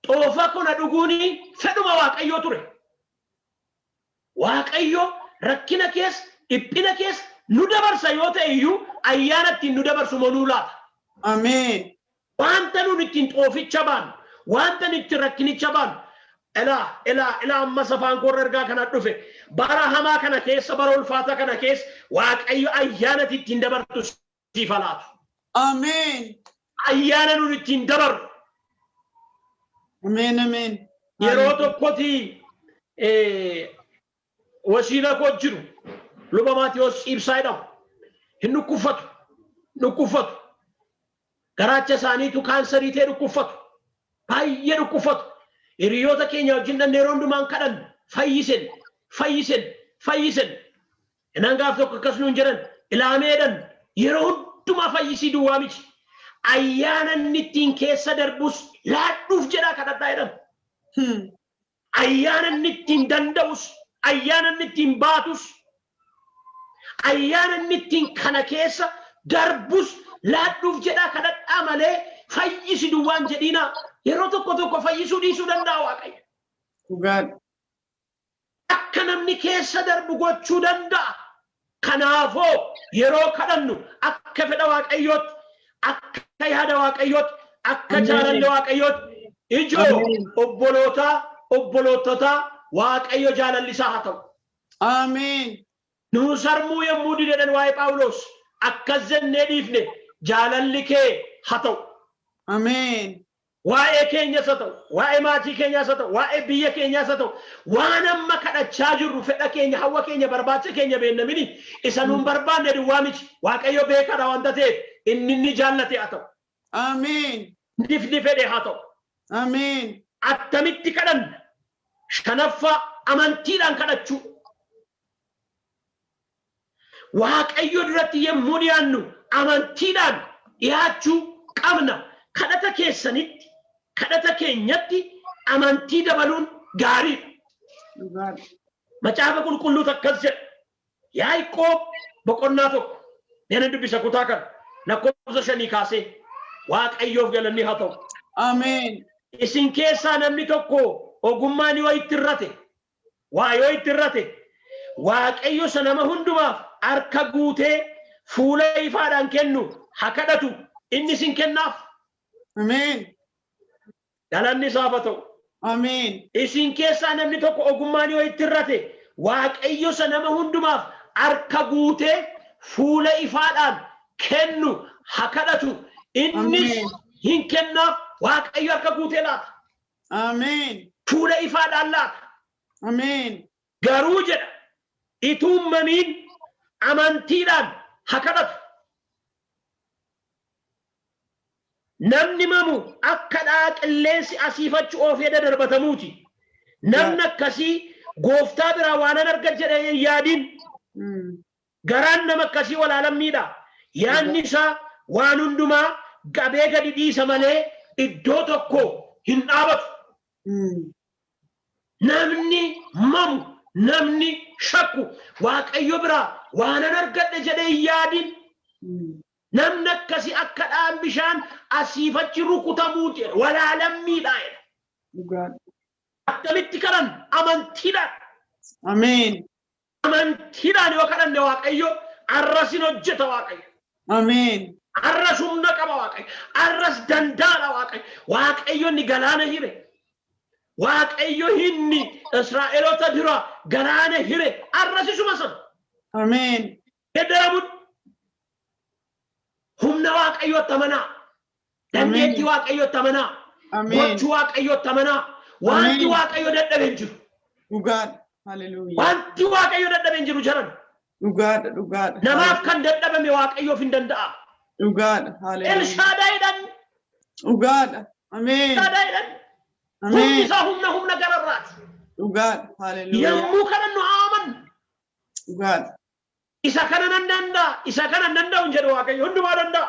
xoofa kana dhuguuni fedhuma Waaqayyoo ture. Waaqayyo rakkina keessa, dhiphina keessa nu dabarsa yoo ta'e iyyuu ayyaana ittiin nu dabarsu moo nuu laata. Ameen. Wanta nun ittiin xooficha baanu, wanta nun ittiin rakkinicha baanu, ilaa, ilaa, ilaa amma safaan koorra ergaa kana dhufe, bara hamaa kana keessa, bara ulfaata kana keessa, Waaqayyo ayyaana ittiin dabartu siif haa laatu. Ameen. Ayyaana nun ittiin dabarru. Ameen. Ameen. Yeroo tokkotti wasiila koo jiru luba Maatiyoos Ciibsaa jedhamu hin dhukkuffatu, dhukkuffatu. Garaacha isaaniitu kaansarii ta'e dhukkuffatu. Baay'ee dhukkufatu. Hiriyoota keenya wajjin dhannee yeroo hundumaan kadhannu fayyisen, fayyisen, fayyisen. Inaan gaaf tokko akkas nuun jedhan ilaameedhan yeroo hundumaa fayyisii duwwaa miti. Ayyaana inni ittiin keessa darbus laadhuuf jedhaa kadhadhaa jedhan. Ayyaana inni ittiin danda'us, ayyaana inni ittiin baatus, ayyaana inni ittiin kana keessa darbus laadhuuf jedhaa kadhadhaa malee fayyisi duwwaan jedhiinaa. Yeroo tokko tokko fayyisuu dhiisuu danda'a Waaqayyo. Dhugaadha. Akka namni keessa darbu gochuu danda'a. Kanaafoo yeroo kadhannu akka fedha Waaqayyootti, akka yaada Waaqayyootti, akka Ameen. jaalala Waaqayyootti ijoo Ameen. obbolootaa, obboloototaa Waaqayyo jaalalli isaa haa ta'u. Ameen. Nuu sarmuu yommuu didedhan waa'ee Phaawulos akkas jennee dhiifne jaalalli kee haa ta'u. Ameen. Waa'ee keenyas haa ta'u, waa'ee maatii keenyaas haa ta'u, waa'ee biyya keenyaas haa ta'u, waan amma kadhachaa jirru fedha keenya, hawwa keenya, barbaacha keenya beennamini isa nuun barbaanne duwwaa miti. Waaqayyo beekaadha wanta ta'eef inni inni jaallate haa ta'u. Ameen. Nifni fedhe haa ta'u. Ameen. Attamitti kadhanna? Shanaffaa amantiidhaan kadhachuu. Waaqayyo duratti yommuu dhiyaannu amantiidhaan dhiyaachuu qabna. Kadhata keessanitti, kadhata keenyatti amantii dabaluun gaariidha. Dhugaadha. Macaafa qulqulluutu akkas jedha. Yaaqoob boqonnaa 1. Mee dubbisa kutaa kana. Lakkoofsa 5 kaasee Waaqayyoof galanni haa ta'u. Ameen. Isin keessaa namni tokko ogummaan yoo itti irrate, waa yoo itti irrate, Waaqayyo isa nama hundumaaf harka guutee fuula ifaadhaan kennu haa kadhatu, inni isin kennaaf. Ameen. Galanni isaaf haa ta'u. Ameen. Isin keessaa namni tokko ogummaan yoo itti irrate, Waaqayyo isa nama hundumaaf harka guutee fuula ifaadhaan kennu haa kadhatu, innis Ameen. hin kennaaf. Waaqayyo harka guutee laata. Ameen. Fuula ifaadhaan laata. Ameen. Garuu jedha ituu hin mamiin amantiidhaan haa kadhatu. Namni mamu akka dha'aa qilleensi asiif achi oofee dadarbatamuuti. Namni akkasii gooftaa biraa waanan argadha jedhee hin yaadin. Garaan nama akkasii walaalammiidha. Yaadni isaa waan hundumaa qabee gadi dhiisa malee iddoo tokko hin dhaabatu. Namni mamu, namni shakku Waaqayyo biraa waanan argadhe jedhee hin yaadin. Namni akkasii akka dha'aan bishaan asiif achi rukutamuuti jedha. Walaalammiidha jedha. Dhugaadha. Attamitti kadhanna? Amantiidhaan. Ameen. Amantiidhaan yoo kadhanne Waaqayyo arras hin hojjeta Waaqayyo. Ameen. Arras humna qaba Waaqayyo. Arras danda'aadha Waaqayyo. Waaqayyo inni galaana hire. Waaqayyo inni Israa'eloota dura galaana hire. Arras isuma sana. Ameen. Geddaramuun humna Waaqayyootti amanaa. Dandeettii Waaqayyootti amanaa. Ameen. Gochuu Waaqayyootti amanaa. Wanti Ameen. Waaqayyo dadhabe hin jiru. Dhugaadha. Haleluuyaa. Wanti Waaqayyo dadhabe hin jiru jaran. Dhugaadha. Dhugaadha. Namaaf kan dadhabame Waaqayyoof hin danda'a. Dhugaadha. Haleluuyaa. Elshaadaayidhaan Dhugaadha. Ameen. Elshaadaayidhaan humni Ameen. isaa humna gararraati. Dhugaadha. Haleluuyaa. Yommuu kadhannu haa amannu. Dhugaadha. Isa kana nan danda'a, isa kana nan danda'u hin jedhu Waaqayyo hundumaa danda'a.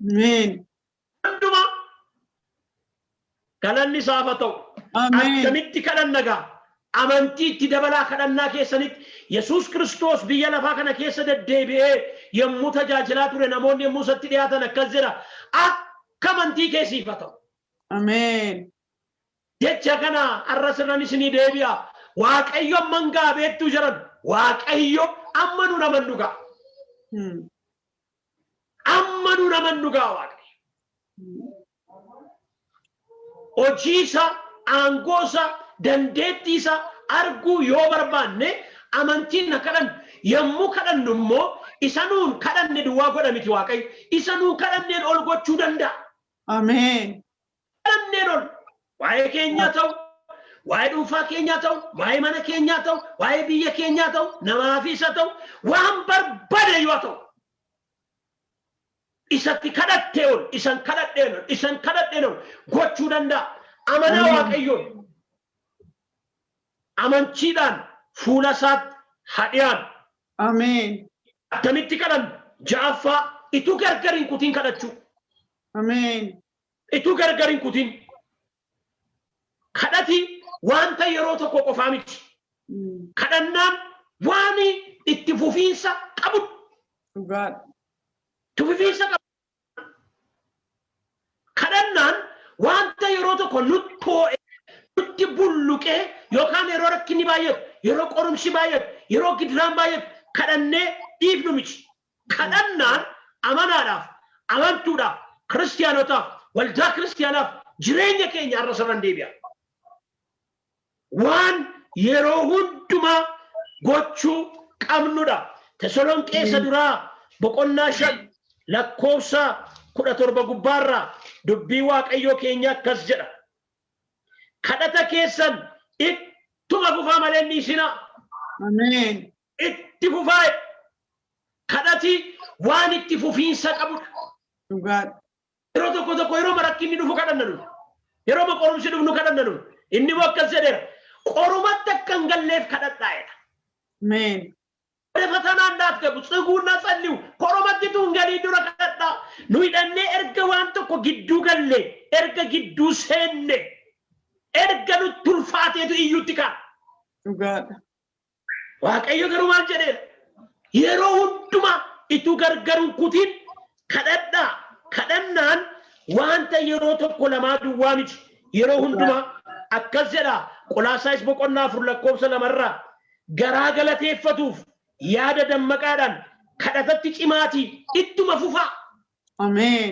Ameen. Hundumaa galanni isaaf haa ta'u. Ameen. Akkamitti kadhanna gaa? Amantii itti dabalaa kadhannaa keessanitti Yesuus Kiristoos biyya lafaa kana keessa deddeebi'ee yommuu tajaajilaa ture namoonni yommuu isatti dhiyaatan akkas jedha. Akka amantii keessiif haa ta'u. Ameen. Jecha kana har'a sirran isinii deebi'a. Waaqayyo amman gaa beektuu jiran. Waaqayyo amma nu naman dhugaa. Amma nu naman dhugaa Waaqayyo. Hojii isaa, aangoo isaa, dandeettii isaa arguu yoo barbaanne amantiin na kadhannu. Yommuu kadhannu immoo isa nuun kadhanne duwwaa godha miti Waaqayyo. Isa nuun kadhanneen ol gochuu danda'a. Ameen. Kadhanneen ol. Waa'ee keenyaa ta'u, waa'ee dhuunfaa keenyaa ta'u, waa'ee mana keenyaa ta'u, waa'ee biyya keenyaa ta'u, namaafis haa ta'u, waan barbaade yoo ta'u. Isatti kadhattee ol, isan kadhadheen ol, isan kadhadheen ol gochuu danda'a. Amanaa Waaqayyoon. Amantiidhaan fuula isaatti haa dhiyaannu. Ameen. Akkamitti kadhannu? Ja'affaa ituu gargar hin kutiin kadhachuu. Ameen. Ituu gargar hin kutiin. Kadhati wanta yeroo tokko qofaa miti. Kadhannaan waan itti fufiinsa qabudha. Dhugaadha. Itti fufiinsa qabu. Kadhannaan wanta yeroo tokko nutti hoo'e, nutti bulluqee yookaan yeroo rakkinni baay'atu, yeroo qorumsi baay'atu, yeroo gidiraan baay'atu kadhannee dhiifnu miti. Kadhannaan amanaadhaaf, amantuudhaaf, kiristiyaanotaaf, waldaa kiristiyaanaaf jireenya keenya har'a sirran deebi'a. Waan yeroo hundumaa gochuu qabnudha. Tesalonqee isa duraa boqonnaa 5 lakkoofsa 17 gubbaarraa dubbii Waaqayyoo keenya akkas jedha. Kadhata keessan ittuma fufaa malee hin dhiisinaa. Ameen. Itti fufaa. Kadhati waan itti fufiinsa qabudha. Dhugaadha. Yeroo tokko tokko yeroo rakkinni dhufu kadhanna nuti. Yeroo qorumsi dhufnu kadhanna nuti. Inni immoo akkas jedheera. Qorumatti akka hin galleef kadhadhaa jedha. Ameen. ወደ ፈተና እንዳትገቡ ጽጉና ጸልዩ። Qorumatti utuu hin galiin dura kadhadhaa. Nu hidhannee erga waan tokko gidduu galle, erga gidduu seenne, erga nutti ulfaateetu iyyuutti ka'a. Dhugaadha. Waaqayyo garuu maal jedheera? Yeroo hundumaa ituu gargar hin kutiin kadhadhaa. Kadhannaan wanta yeroo tokko lamaa duwwaa miti. Yeroo hundumaa akkas jedha. Qolaasaayis boqonnaa 4 lakkoofsa 2rraa garaa galateeffatuuf yaada dammaqaadhaan kadhatatti cimaatii ittuma fufaa. Ameen.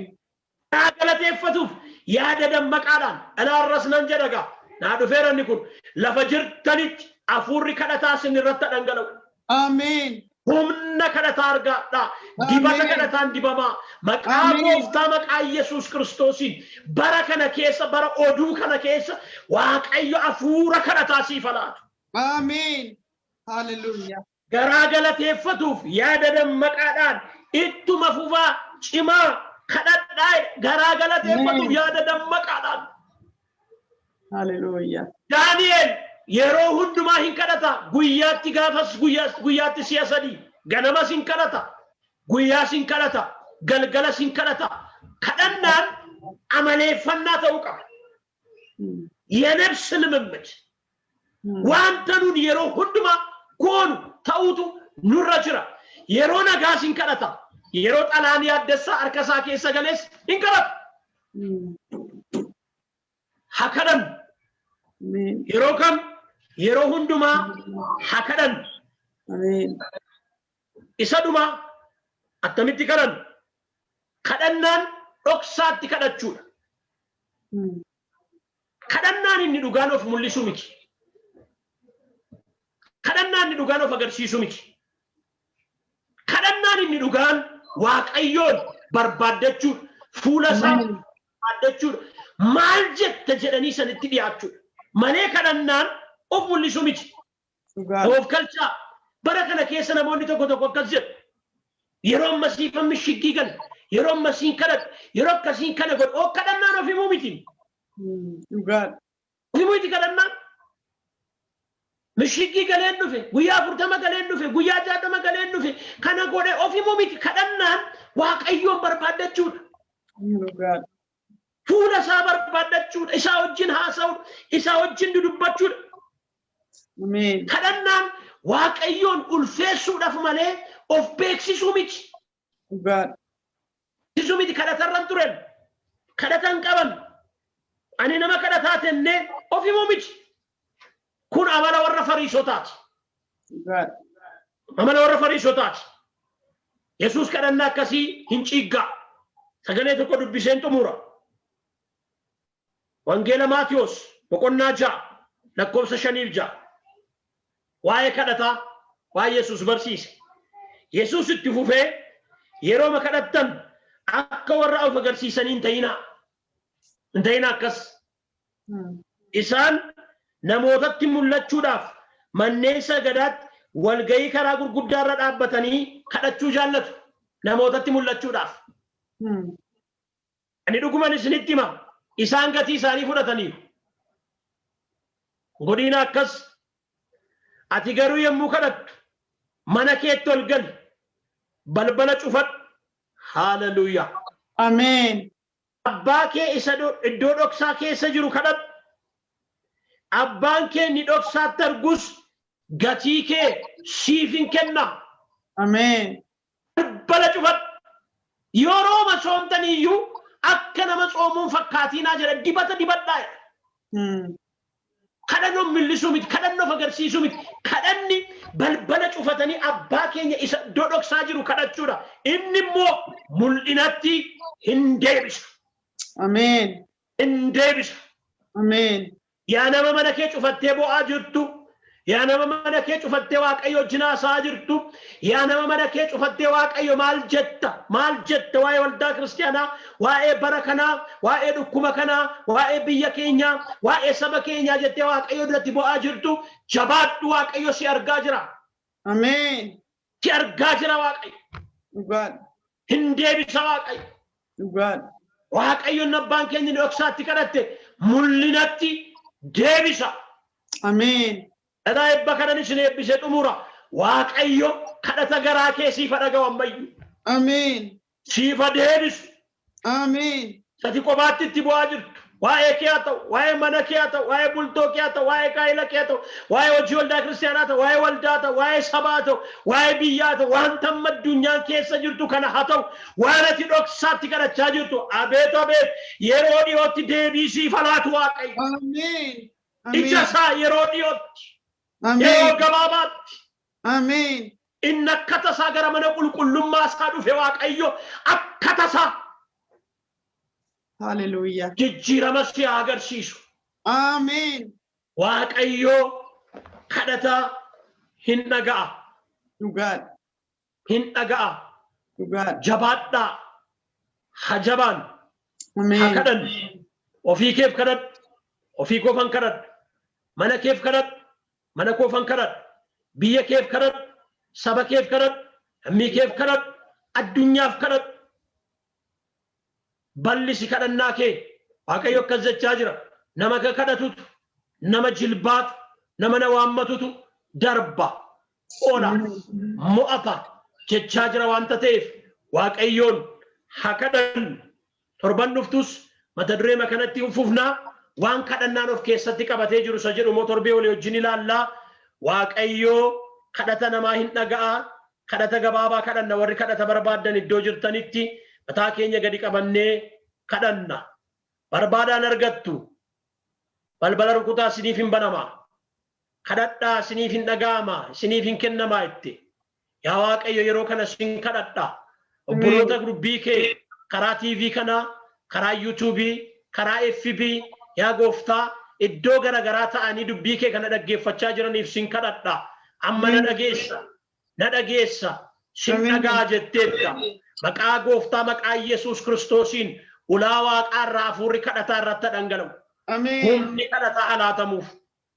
Garaa galateeffatuuf yaada dammaqaadhaan dhalaarras nan jedha gaa. Naa dhufeera inni kun lafa jirtanitti hafuurri kadhataa isin irratti dhangala'u. Ameen. Humna kadhataa argadhaa. Dibata kadhataan dibamaa. Maqaa Gooftaa maqaa Yesuus Kiristoosiin bara kana keessa bara oduu kana keessa Waaqayyo hafuura kadhataa siif haa laatu. Ameen. Hallelujah. Garaa galateeffatuuf yaada dammaqaadhaan ittuma fufaa cimaa kadhadhaa. Garaa galateeffatuuf yaada dammaqaadhaan. Hallelujah. Daani'el yeroo hundumaa hin kadhata. Guyyaatti gaafas guyyaatti si'a 3 ganamas hin kadhata. Guyyaas hin kadhata. Galgalas hin kadhata. Kadhannaan amaleeffannaa ta'uu qaba. የነፍስ ልምምድ wanta nun yeroo hundumaa goonu ta'uutu nurra jira. Yeroo nagaas hin kadhata. Yeroo xalaan yaaddessaa harka isaa keessa galees hin kadhata. Haa kadhannu. Yeroo kam? Yeroo hundumaa haa kadhannu. Isa dhuma attamitti kadhannu? Kadhannaan dhoksaatti kadhachuudha. Kadhannaan inni dhugaan of mul'isuu miti. Kadhannaan inni dhugaan of agarsiisuu miti. Kadhannaan inni dhugaan Waaqayyoon barbaaddachuudha. Fuula isaa barbaaddachuudha. Maal jetta jedhanii sanitti dhiyaachuudha. Malee kadhannaan of mul'isuu miti. Dhugaadha. Of kalchaa. Bara kana keessa namoonni tokko tokko akkas jedhu. Yeroo ammasiifan mishiggii gala. Yeroo ammasiin kadhadhu. Yeroo akkasiin kana godhu. Oo kadhannaan of himuu miti. Dhugaadha. Of himuu miti kadhannaan. Mishiggii galeen dhufe, guyyaa 40 galeen dhufe, guyyaa 60 galeen dhufe, kana godhe of himuu miti. Kadhannaan Waaqayyoon barbaaddachuudha. Dhugaadha. Fuula isaa barbaaddachuudha. Isaa wajjin haasa'uudha. Isaa wajjin dudubbachuudha. Ameen. Kadhannaan Waaqayyoon ulfeessuudhaaf malee of beeksisuu miti. Dhugaadha. Beeksisuu miti kadhatarra hin turen. Kadhata hin qaban. Ani nama kadhataa tennee of himuu miti. Kun amala warra Fariisotaati. Dhugaadha. Amala warra Fariisotaati. Yesuus kadhannaa akkasii hin ciiggaa. Sagalee tokko dubbiseen xumura. Wangeela Maatiyos boqonnaa 6 lakkoofsa 5 6. Waa'ee kadhataa waa'ee Yesuus barsiise. Yesuus itti fufee yerooma kadhattan akka warra of agarsiisanii hin ta'inaa. Hin ta'inaa akkas. Isaan namootatti mul'achuudhaaf manneen sagadaatti walga'ii karaa gurguddaa irra dhaabbatanii kadhachuu jaallatu. Namootatti mul'achuudhaaf. Ani dhuguman isinitti hima. Isaan gatii isaanii fudhataniiru. Godina akkas. Ati garuu yommuu kadhattu mana keetti ol gali. Balbala cufadhu. Haaleluyyaa. Ameen. Abbaa kee isa iddoo dhoksaa keessa jiru kadhadhu. Abbaan kee inni dhoksaatti argus gatii kee siif hin kenna. Ameen. Balbala cufadhu. Yerooma soomtan iyyuu akka nama tsoomuun fakkaatiinaa jedha dibata dibadhaa jedha. Kadhannoo millisuu miti, kadhannoo agarsiisuu miti. Kadhanni balbala cufatanii abbaa keenya isa iddoo dhoksaa jiru kadhachuudha. Inni immoo mul'inatti hin deebisa. Ameen. Hin deebisa. Ameen. Yaa nama mana kee cufattee bo'aa jirtu, yaa nama mana kee cufattee Waaqayyo wajjin haasa'aa jirtu, yaa nama mana kee cufattee Waaqayyo maal jetta, maal jetta waa'ee waldaa kiristaanaa, waa'ee bara kanaa, waa'ee dhukkuba kanaa, waa'ee biyya keenyaa, waa'ee saba keenyaa jettee Waaqayyo duratti bo'aa jirtu, jabaadhu Waaqayyo si argaa jira. Ameen. Si argaa jira Waaqayyo. Dhugaadha. Hin deebisa Waaqayyo. Dhugaadha. Waaqayyoon abbaan keenya dhoksaatti kadhatte mul'inatti deebisa. Ameen. Dhadhaa eebba kanan isin eebbisee xumura. Waaqayyo kadhata garaa kee siif haa dhaga'u ammayyuu. Ameen. Siif haa deebisu. Ameen. Sati kophaatti itti bu'aa jirtu. Waa'ee kee haa ta'u, waa'ee mana kee haa ta'u, waa'ee bultoo kee haa ta'u, waa'ee gaa'ela kee haa ta'u, waa'ee hojii waldaa kiristaanaa haa ta'u, waa'ee waldaa haa ta'u, waa'ee sabaa haa ta'u, waa'ee biyyaa haa ta'u, wanta amma addunyaan keessa jirtu kana haa ta'u, waan ati dhoksaatti kadhachaa jirtu, abeet abeet yeroo dhiyootti deebii siif haa laatu Waaqayyo. Ameen. Ija isaa yeroo dhiyootti, yeroo Ameen. gabaabaatti, Ameen. inni akka tasaa gara mana qulqullummaa isaa dhufe Waaqayyo akka tasaa Hallelujah. jijjiirama si haa agarsiisu. Ameen. Waaqayyo kadhata hin dhaga'a. Dhugaadha. Hin dhaga'a. Dhugaadha. Jabaadhaa. Ha jabaan. Ha Ameen. kadhannu. Ofii keef kadhadhu. Ofii koofan kadhadhu. Mana keef kadhadhu. Mana koofan kadhadhu. Biyya keef kadhadhu. Saba keef kadhadhu. Lammii keef kadhadhu. Addunyaaf kadhadhu. Bal'isi kadhannaa kee. Waaqayyo akkas jechaa jira. Nama ka kadhatutu, nama jilbaatu, nama na waammatutu darba, oola, mo'ata jechaa jira waanta ta'eef Waaqayyoon haa kadhannu. Torban dhuftus mata dureema kanatti hin fufnaa. Waan kadhannaan of keessatti qabatee jiru isa jedhu immoo torbee walii wajjin ilaallaa. Waaqayyoo kadhata namaa hin dhaga'a. Kadhata gabaabaa kadhanna warri kadhata barbaaddan iddoo jirtanitti mataa keenya gadi qabannee kadhanna. Barbaadaan argattu. Balbala rukutaa isiniif hin banama. Kadhadhaa isiniif hin dhaga'ama, isiniif hin kennamaa itti. Yaa Waaqayyo yeroo kana sin kadhadha. Obboloota dubbii kee karaa TV kanaa, karaa YouTube, karaa FB, yaa gooftaa iddoo garaagaraa ta'anii dubbii kee kana dhaggeeffachaa jiraniif sin kadhadha. Amma na dhageessa, na dhageessa, sin dhaga'a jetteetta. Maqaa gooftaa maqaa Yesuus Kiristoosiin ulaa waaqaa irraa hafuurri kadhataa irratti dhangala'u. Ameen. Humni kadhataa haa laatamuuf.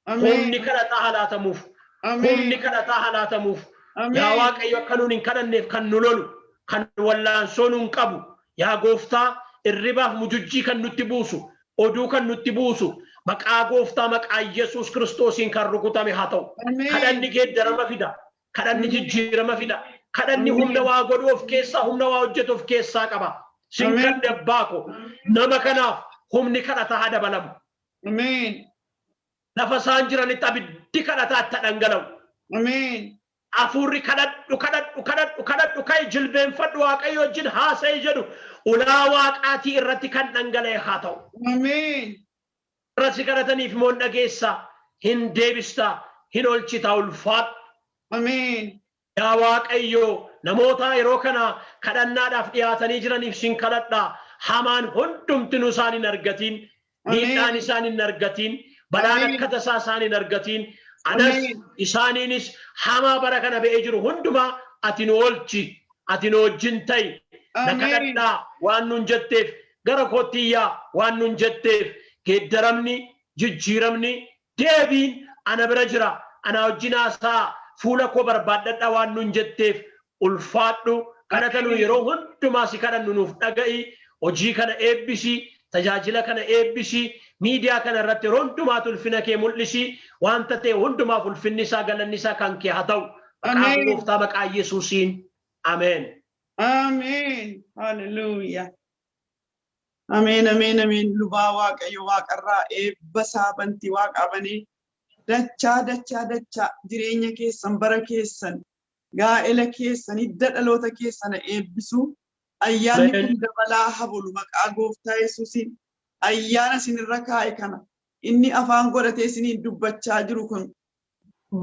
Ameen. Humni kadhataa haa laatamuuf. Humni Ameen. kadhataa haa laatamuuf. Yaa Ameen. Waaqayyo akka nuun hin kadhanneef kan nu lolu, kan wallaansoo nuun qabu, yaa gooftaa irribaaf mujujjii kan nutti buusu, oduu kan nutti buusu, maqaa gooftaa maqaa Yesuus Kiristoosiin kan rukutame haa ta'u. Kadhanni Ameen. geeddarama fida. Kadhanni Ameen. jijjiirama fida. Kadhanni humna Ameen. waa godhu of keessaa, humna waa hojjetu of keessaa qaba. Sin Ameen. kadhe abbaa ko nama kanaaf humni kadhataa haa dabalamu. Ameen. Lafa isaan jiranitti abiddi kadhataa itti dhangala'u. Ameen. Hafuurri kadhadhu kadhadhu kadhadhu kadhadhu ka'i jilbeenfadhu Waaqayyo wajjin haasa'i jedhu ulaa waaqaatii irratti kan dhangala'e haa ta'u. Ameen. Warra si kadhataniif immoo hin dhageessa, hin deebista, hin olchita ulfaadhu. Ameen. Yaa Waaqayyo namoota yeroo kana kadhannaadhaaf dhiyaatanii jiraniif sin kadhadha. Hamaan hundumtinuu isaan hin argatiin, miidhaan Ameen. isaan hin argatiin, balaan Ameen. akka tasaa isaan hin argatiin. Anas Ameen. isaaniinis hamaa bara kana ba'ee jiru hundumaa ati nu oolchi, ati nu wajjin ta'i. Na Ameen. kadhadhaa waan nun jetteef, gara kootti iyyaa waan nun jetteef, geeddaramni, jijjiiramni, deebiin ana bira jira. Ana wajjin haasaa fuula koo barbaaddadha waan nun jetteef ulfaadhu. Kadhata nu Ameen. yeroo hundumaa si kadhannu nuuf dhaga'i. Hojii kana eebbisi, tajaajila kana eebbisi, miidiyaa kana irratti yeroo hundumaatu ulfina kee mul'isi. Wanta ta'e hundumaaf ulfinni isaa galanni isaa kan kee haa ta'u. Maqaa Ameen. gooftaa maqaa Yesuusiin. Ameen. Ameen. Hallelujah. Ameen, ameen, ameen. Lubaa Waaqayyo waaqarraa eebba isaa bantii waaqaa banee dachaa dachaa dachaa jireenya keessan bara keessan gaa'ela keessan hidda dhaloota keessan eebbisu. Ayyaanni Ameen. kun dabalaa haa bulu maqaa gooftaa Yesuusiin. Ayyaana isinirra kaa'e kana inni afaan godhatee isiniin dubbachaa jiru kun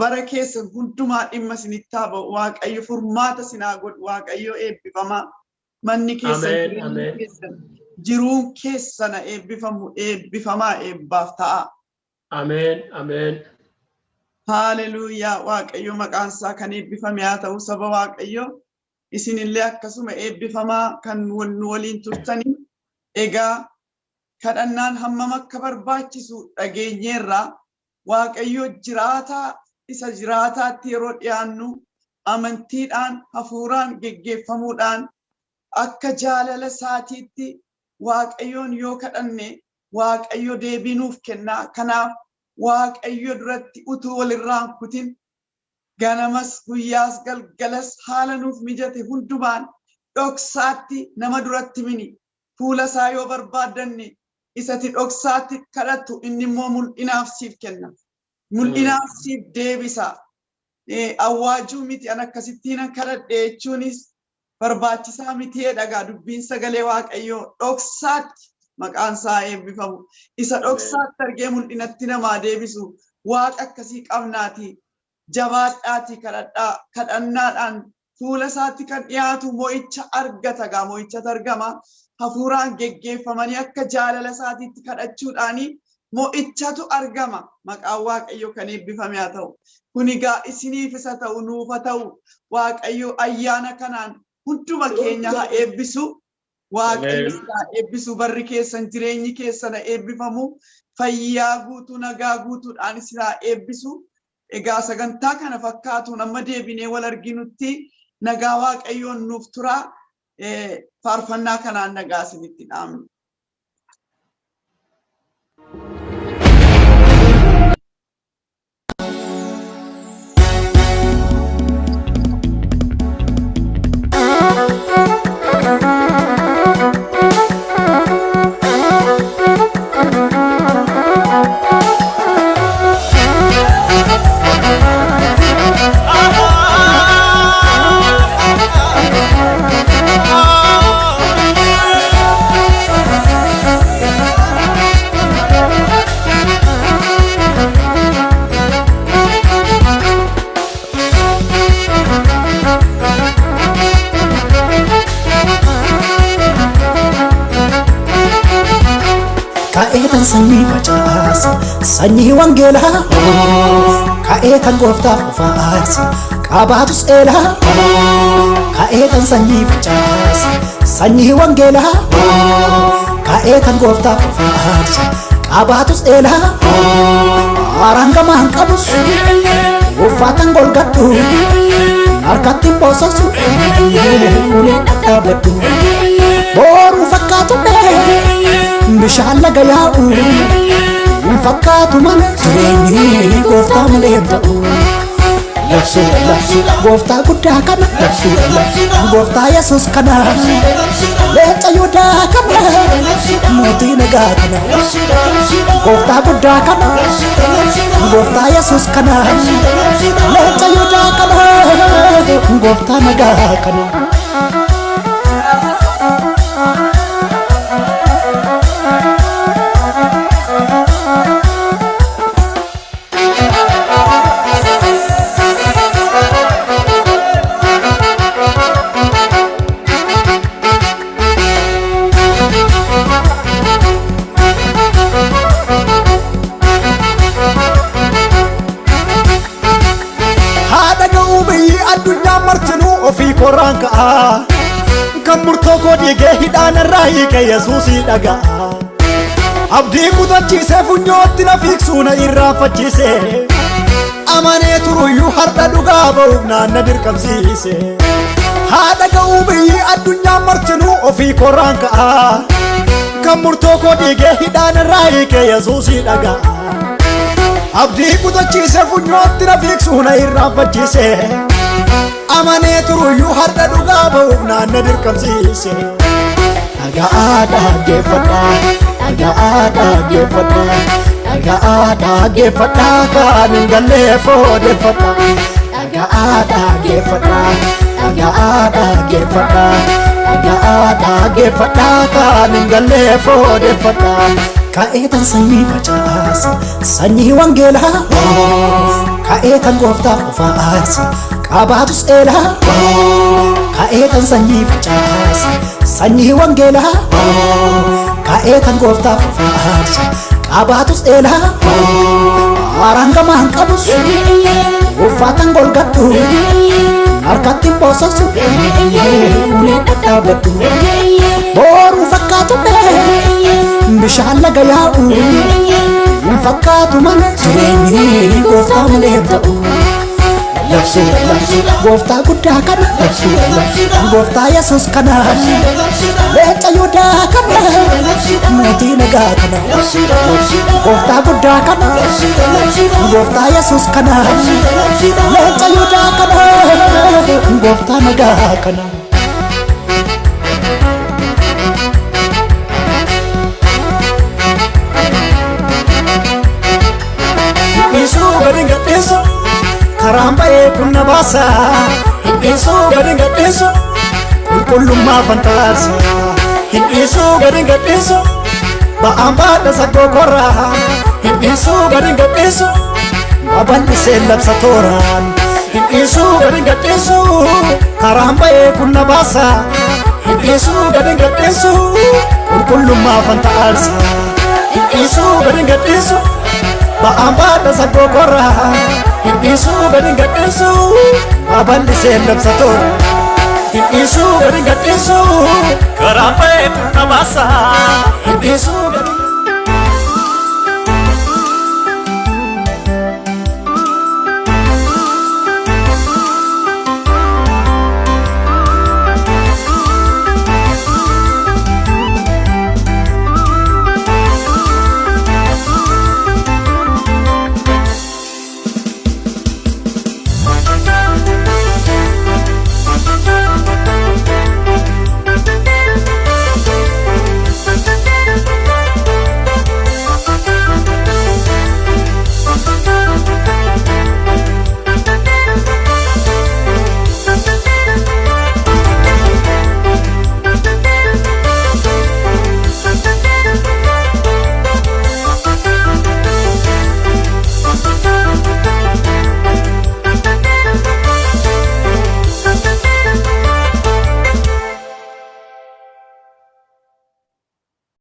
bara keessan hundumaa dhimma isinitti haa ba'u. Waaqayyo furmaata isin haa godhu. Waaqayyo eebbifamaa. Manni keessan Ameen. jireenyi Ameen. keessan jiruun keessan haa eebbifamu eebbifamaa eebbaaf ta'a. Ameen. Ameen. Haaleluuyaa Waaqayyo maqaan isaa kan eebbifame haa ta'u saba Waaqayyo isinillee akkasuma eebbifamaa kan nu waliin turtanii egaa kadhannaan hammam akka barbaachisu dhageenyeerra Waaqayyo jiraataa isa jiraataatti yeroo dhiyaannu amantiidhaan hafuuraan geggeeffamuudhaan akka jaalala isaatiitti Waaqayyoon yoo kadhanne Waaqayyo deebii nuuf kenna. Kanaaf Waaqayyo duratti utuu walirraa hin kutin ganamas guyyaas galgalas haala nuuf mijate hundumaan dhoksaatti nama duratti mini fuula isaa yoo barbaaddanne isati dhoksaatti kadhattu inni immoo mul'inaaf siif kenna. Mul'inaaf siif deebisa. Awwaajuu miti an akkasittiin kadhadhe jechuunis barbaachisaa miti dhagaa dubbiin sagalee Waaqayyoo dhoksaatti maqaan isaa eebbifamu. Isa dhoksaatti argee mul'inatti namaa deebisu waaqa akkasii qabnaati. Jabaadhaatii kadhadhaa kadhannaadhaan fuula isaatti kan dhiyaatu mo'icha argata gaa mo'ichatu argama. Hafuuraan geggeeffamanii akka jaalala isaatiitti kadhachuudhaanii mo'ichatu argama. Maqaan Waaqayyoo kan eebbifame haa ta'u. Kun egaa isiniif isa ta'u nuuf haa ta'u. Waaqayyo ayyaana kanaan hunduma keenya haa eebbisu. Waaqayyo Ameen. isin haa eebbisu. Barri keessan jireenyi keessan haa eebbifamu. Fayyaa guutuu nagaa guutuudhaan isin haa eebbisu. Egaa sagantaa kana fakkaatuun amma deebinee wal arginutti nagaa Waaqayyoon nuuf tura. Faarfannaa kanaan nagaa isinitti dhaamna. Ka'eetan sanyii facaasa sanyii wangeelaa ka'eetan gooftaaf of aarsa qabaatus eelaa ka'eetan sanyii facaasa sanyii wangeelaa ka'eetan gooftaaf of aarsa Qabaatus eelaa haaraan gamaa hin qabus uffatan golgadhu harkatti hin boososu uleen dhadhaabadhu booruu fakkaatu bishaan laga yaa'u hin fakkaatu malee jireenyi gooftaa malee hin ta'u. Labsuudha labsuudha gooftaa guddaa kana labsuudha labsuudha gooftaa Yesuus kana leenca Yihudaa kana mootii nagaa kana gooftaa guddaa kana gooftaa Yesuus kana leenca Yihudaa kana gooftaa nagaa kana. Haadha ga'uu biyyi addunyaa martinuu ofii korraan ka'a. Kan murtoo koo dhiigee hidhaan irraa hiike Yesuusii dhaga'a. Abdii kutachiisee funyootti na fiigsuu na irraanfachiise. Amanee turuyyuu har'a dhugaa ba'uuf naanna dirqamsiise. Haadha ga'uu biyyi addunyaa martinuu ofii korraan ka'a. Kan murtoo koo dhiigee hidhaan irraa hiike Yesuusii dhaga'a. Abdii kutachiise funyootti na fiigsuu na irraanfachiise. Amanee turuyyuu har'a dhugaa ba'uuf naanna dirqamsiise. Dhaga'aa dhaggeeffadhaa, dhaga'aa dhaggeeffadhaa, dhaga'aa dhaggeeffadhaa kan hin galleef odeeffadhaa. Dhaga'aa dhaggeeffadhaa, dhaga'aa dhaggeeffadhaa, dhaga'aa dhaggeeffadhaa kan hin galleef odeeffadhaa. Ka'ee tan sanyii facaasa sanyii wangeelaa ka'ee tan gooftaaf qofa aarsa qabaatus eelaa ka'ee tan sanyii facaasa sanyii wangeelaa ka'ee tan gooftaaf qofa aarsa qabaatus eelaa haaraan gamaa hin qabus uffatan golgadhu harkatti hin boososu uleen dhadhaabadhu booruu fakkaatu bishaan laga yaa'u hin fakkaatu malee jireenyi gooftaa malee hin ta'u. Labsuudha labsuudha gooftaa guddaa kana labsuudha labsuudha gooftaa Yesuus kana leenca Yihudaa kana mootii nagaa kana gooftaa guddaa kana gooftaa Yesuus kana leenca Yihudaa kana gooftaa nagaa kana. Hindhiisuu gadi gadhiisu karaan ba'ee kun na baasa. Hindhiisuu gadi gadhiisu qulqullummaa fantaarsa. Hindhiisuu gadi gadhiisu ba'aan baadha saggoo korraa. Hindhiisuu gadi gadhiisu babal'isee labsa tooraan. Hindhiisuu gadi gadhiisu karaan ba'ee kun na baasa. Hindhiisuu gadi gadhiisu qulqullummaa fantaarsa. Hindhiisuu gadi gadhiisu ba'aan baadha saggoo korraa. Hindhiisuu gadi gadhiisu babal'isee labsa toora. Hindhiisuu gadi gadhiisu Karaan ba'ee kun na baasa. Hindhiisuu gadi.